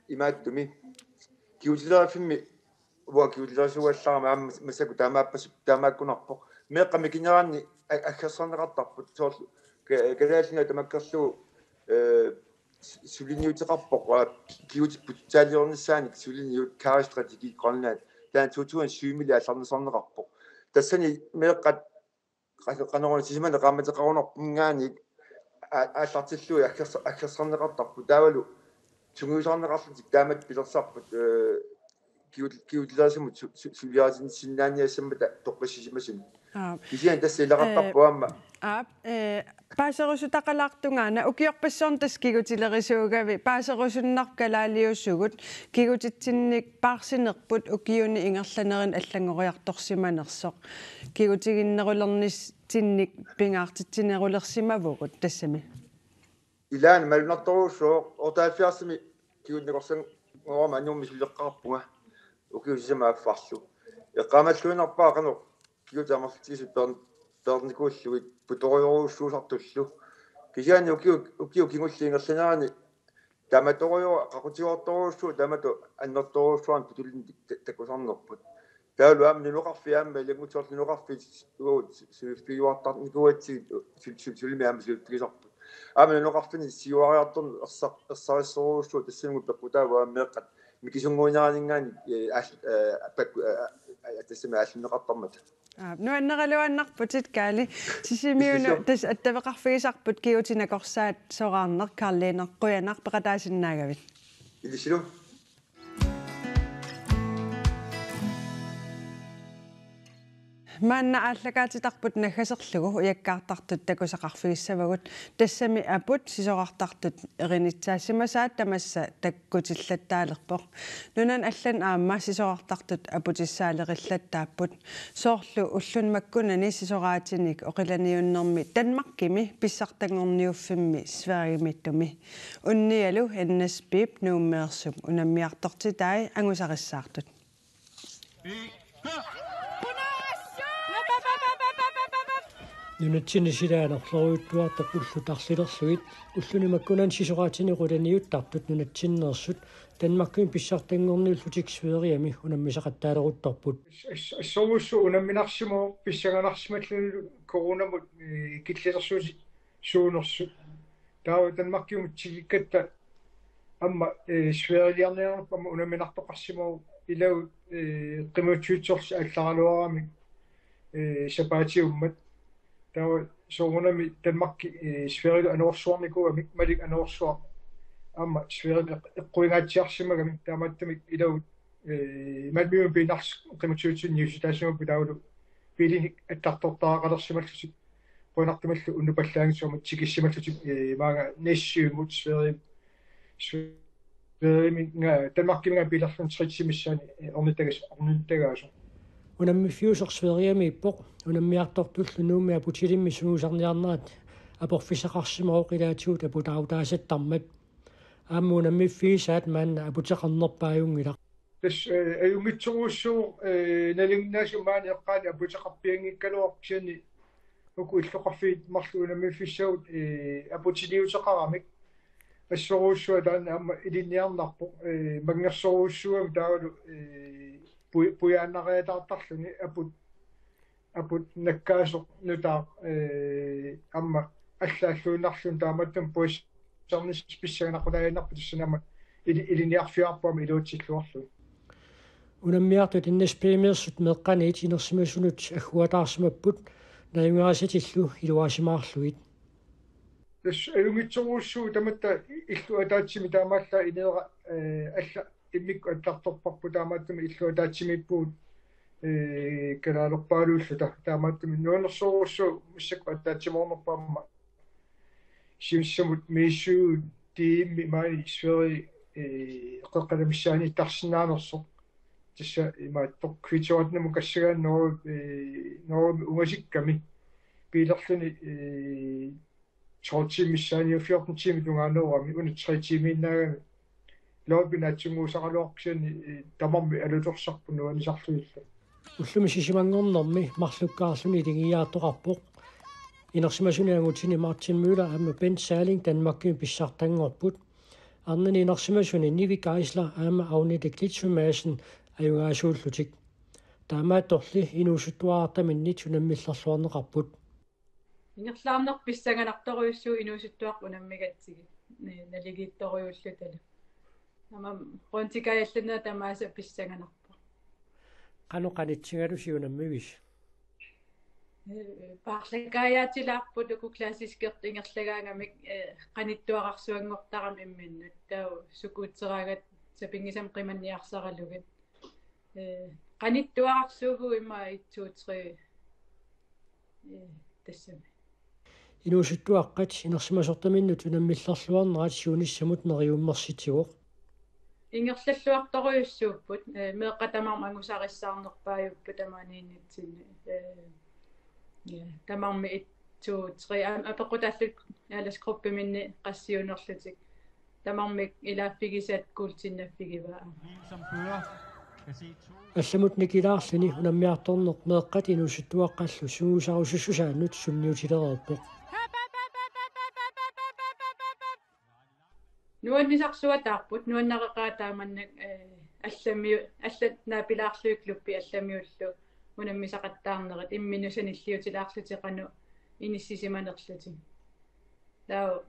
imaattumik. Kigutileriffimmi uanga kigutilerisuugallarama aamma massakkut taamaappas-, taamaakkunarpoq. Meeqqat mikineranni a-, aggersarneqartarput soorlu ka-, Kalaallit Nunaat tamakkerlugu, ee, su-, suliniuteqarpoq, aa, kigutip putsaalliornissaanik suliniut Karriestrategiet Grønland. Taanna to tusind syv-miilli aallarnisarneqarpoq. Tassani meeqqat qas-, qanoruna sisamani qaammateqarunarpungaanniit a-, aallartillugit aggersa-, aggersarneqartarput taavalu sungiusarneqarlutik taamatut pilersarput, ee, kiut-, kiutilerisumut su-, su-, suliaritinnissinnaaniassammata toqqissisimasumik. Aap. Kisianni tassa ilaqartarpoq aamma. Aap, ee, paaserusutaqalaartungaana ukiorpassuarni tassa kigutilerisuugavit paaserusunnarpoq kalaaliusugut kigutitsinnik paarsinerput ukiuni ingerlanerini allanngoriartorsimanersoq. Kigutiginnerulernis- tinnik pingaartitsinerulersimavugut tassami. Ilaanni malunnartorujussuuvoq otteoghalvfjerdsimi kiut nakorsanngorama Nuummi suleqqaarpunga ukiut sisamat affarlu. Eqqaamalluinnarpara qanoq kiut amerlatigisut peer-, peernikuullugit putorujorujussuusartullu. Kisianni ukiut, ukiut kingulliit ingerlaneranni taamatorujussuaq, qaqutigoortorujussuuvoq, taamatut annertoorujussuarnik putullutik ta-, takusarnerput. Taavalu aamma nunaqarfiit aamma ilanngutsoorlu nunaqarfiit uagut su-, suiffigiuartarnikuugatsigit su-, su-, sulimi aamma suiffigisarput. Aamma nunaqarfinni siuariartorneq ersa-, ersarissorujussuuvoq tassanunnga peqqutaavoq aamma meeqqat mikisunnguuneraninngaanniit, ee, aal-, ee, pakku-, ee, ee, tassami aallunneqartarmata. Aap, nuanneraluaannarputit Kaali. Sisimiunut tassa attaveqarfigisarput kigutit nakorsaat soraarneq Karliineq qujanaq peqataasinnaagavit. Ilissilu. Maanna aallakaatitarput naggaserlugu ujakkaartartut takusaqarfigissavagut tassami aput sisorartartut erinitsaasimasaat tamassa takkutillattaalerpoq. Nunani allani aamma sisorartartut aputissaalerillattaapput. Soorlu ulluni makkunani sisoraatinik oqilaniunnermi Danmarkimi pissartanngorniuffimmi Sverigemiittumi. Unnialu N S P-p Nuummeersup unammiartortitai angusarissaartut. Nunatsinni silaannarlorujuttuartarput ullut arfineq-marluk ulluni makkunani sisoraatinik oqilaniuttartut nunatsinneersut Danmarkimi pissartanngorniullutik Sveriami unammisaqattaaleruttorput. Assorujussuaq unamminarsimavoq pissanganarsimallunilu coronamut, eh, killilersuutit suunersut. Taava Danmarkimut tikikkatta aamma, eh, Sverigeliarniarnerput aamma unamminartoqarsimavoq, ilaat, eh, qimutsiutsorsi allaraluaramik, eh, sapaatiummat. Taava soorunami Danmarki, eh, Sverigelu anorersuarnikuugamik, Malik anorersuaq aamma Sverigelu eq-, eqquingaatsiarsimagamik, taamaattumik ilaat, eh, Malmømi piinnarlugit qimutsiutsinni niussitaasimapput, taavalu biilinik attartortariaqalersimallutik, qujanartumillu unnupallaanngitsumik tikissimallutik, eh, maanga Næssømut Sverige, Sverigeminga, Danmarkiminngaanniit biilerluni tre timer missaani, eh, ornittagas-, ornittagaasoq. Unammiffiusoq Sverigemiippoq, unammiartortullu Nuummi aputilimmi sungiusarniarnerat aporfissaqarsimavoq ilaatigut aputaarutaasattarmat. Aamma unammiffigisaat maanna aputeqarnerpaajunngilaq. Tassa, eh, ajunngitsorujussuuvoq, eh, nalinginnaasumik maani eqqaani aputeqarpianngikkaluarpoq, kisianni uku illoqarfiit marluk unammiffissagut, eh, aputiliuteqaramik. Assorujussuaq taanna aamma ilinniarnarpoq, eh, manngersorujussuugami taavalu, eh, pu-, pujaannariataartarluni aput, aput nakkaasoq nutaaq, eh, aamma allaalluinnarluni, taamaattumik puassarnissaq pissanganaqutaaginnarpoq, tassani aamma ili-, ilinniarfigaarput aamma iluatsilluarlugu. Unammiartut N S P-meersut meeqqaniit inersimasunut agguataarsimapput najugarisatillu iluarsimaarlugit. Tassa ajunngitsorujussuuvoq tamatta illup ataatsimi taamaallaat ineera, eh, alla immikkut attartorparput, taamaattumik illup ataatsimiippugut, eh, kalaalerpaaluulluta, taamaattumik nuannersorujussuuvoq massakkut ataatsimoornerput aamma. Siunissami misissuivugut tiimi maani Sverige, eh, qeqqata missaaniittarsinnaanersoq. Tassa imaattoq kvitsoratnamut kassagaanni Norge, eh, Norgemi ungasikkami biilerluni, eh, tolv timer missaani, fjorten timer tungaanoorami, una tre timiinnaagami. Loopinaatsunnguusaraluarput, kisianni, eh, tamarmik alutorsarput nuannisarlugillu. Ullumi sisamanngornermi marlukkaarluni ilingiaartoqarpoq. Inersimasuni angutini Martin Møller aamma Bent Salling Danmarkimi pissartanngorput. Arnani inersimasuni Nivi Geisler aamma Agnete Klitschø Madsen ajugaasuullutik. Taamaattorli inuusuttuarartaminnit unammillerluarneqarput. Ingerlaarneq pissanganartorujussuuvoq inuusuttuaqqat unammigatsigit. Ni-, naligiittorujuullutalu. Tamanna Bronze Kajallanerit tamaasa pissanganarpoq. Qanoq qanitsigalusi unammivisi? Eh, paarlakaajaatilaarput uku klassiskertut ingerlagaangamik, eh, qanittuararsuanngortarami imminnut. Taava skuuteriakkut sapinngisamik qimanniarsaralugit. Eh, qanittuararsuuvugut immaqa et, to, tre. Eh, tassami. Inuusuttuaqqat inersimasortaminnut unammillerluarnerat siunissamut neriummersitsivoq. Ingerlalluartorujussuupput, eh, meeqqat tamarmik angusarissaarnerpaajupput tamaaniinnitsinni. Eh, ja, tamarmik et, to, tre, am-, apeqqutaallutik aldersgruppeminni qassiunerlutik. Tamarmik ilaaffigisaat kuultinnaffigivaat. Som fører kan se to. Allamut nikilaarluni unammiartorneq meeqqat inuusuttuaqqallu sungiusarusussusaannut sunniutilereerpoq. Nuannisarsuataarput, nuannareqaat taamannak, eh, allamiu-, allat naapilaarlugit klubbi allamiullu unammisaqattaarnerit imminnut sanilliutilaarlutik qanoq inissisimanerlutik. Taava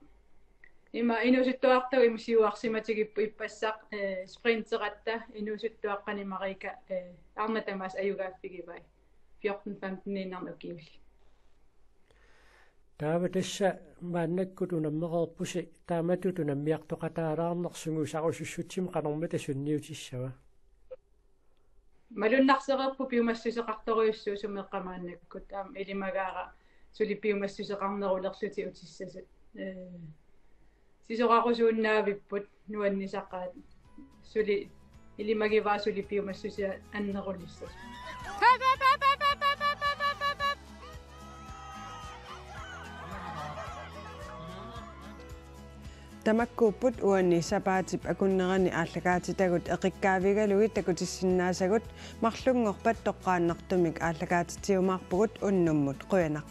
ima inuusuttuartut ima siuarsimatigipput ippassaq, eh, sprinteratta inuusuttuaqqani Marika, eh, arnat tamaasa ajugaaffigivai. Fjorten femten-iinnarnik ukiulik. Taava tassa maannakkut unammereerpusi, taamatut unammiartoqataalaarneq sungiusarusussutsimik qanormita sunniutissava? Malunnarsereerput piumassuseqartorujussuuvoq sumeeqqat maannakkut, aamma ilimagaara suli piumassuseqarnerulerlutik utissasut. Eh, sisorarusuinnaavipput, nuannisaqaat. Suli ilimagivaa suli piumassuseq annerulissasut. Tamakkuupput uani sapaatip akunnerani aallakaatitagut eqikkaavigalugit takutissinnaasagut, marlunngorpat toqqaannartumik aallakaatitsiumaarpugut unnummut qujanaq.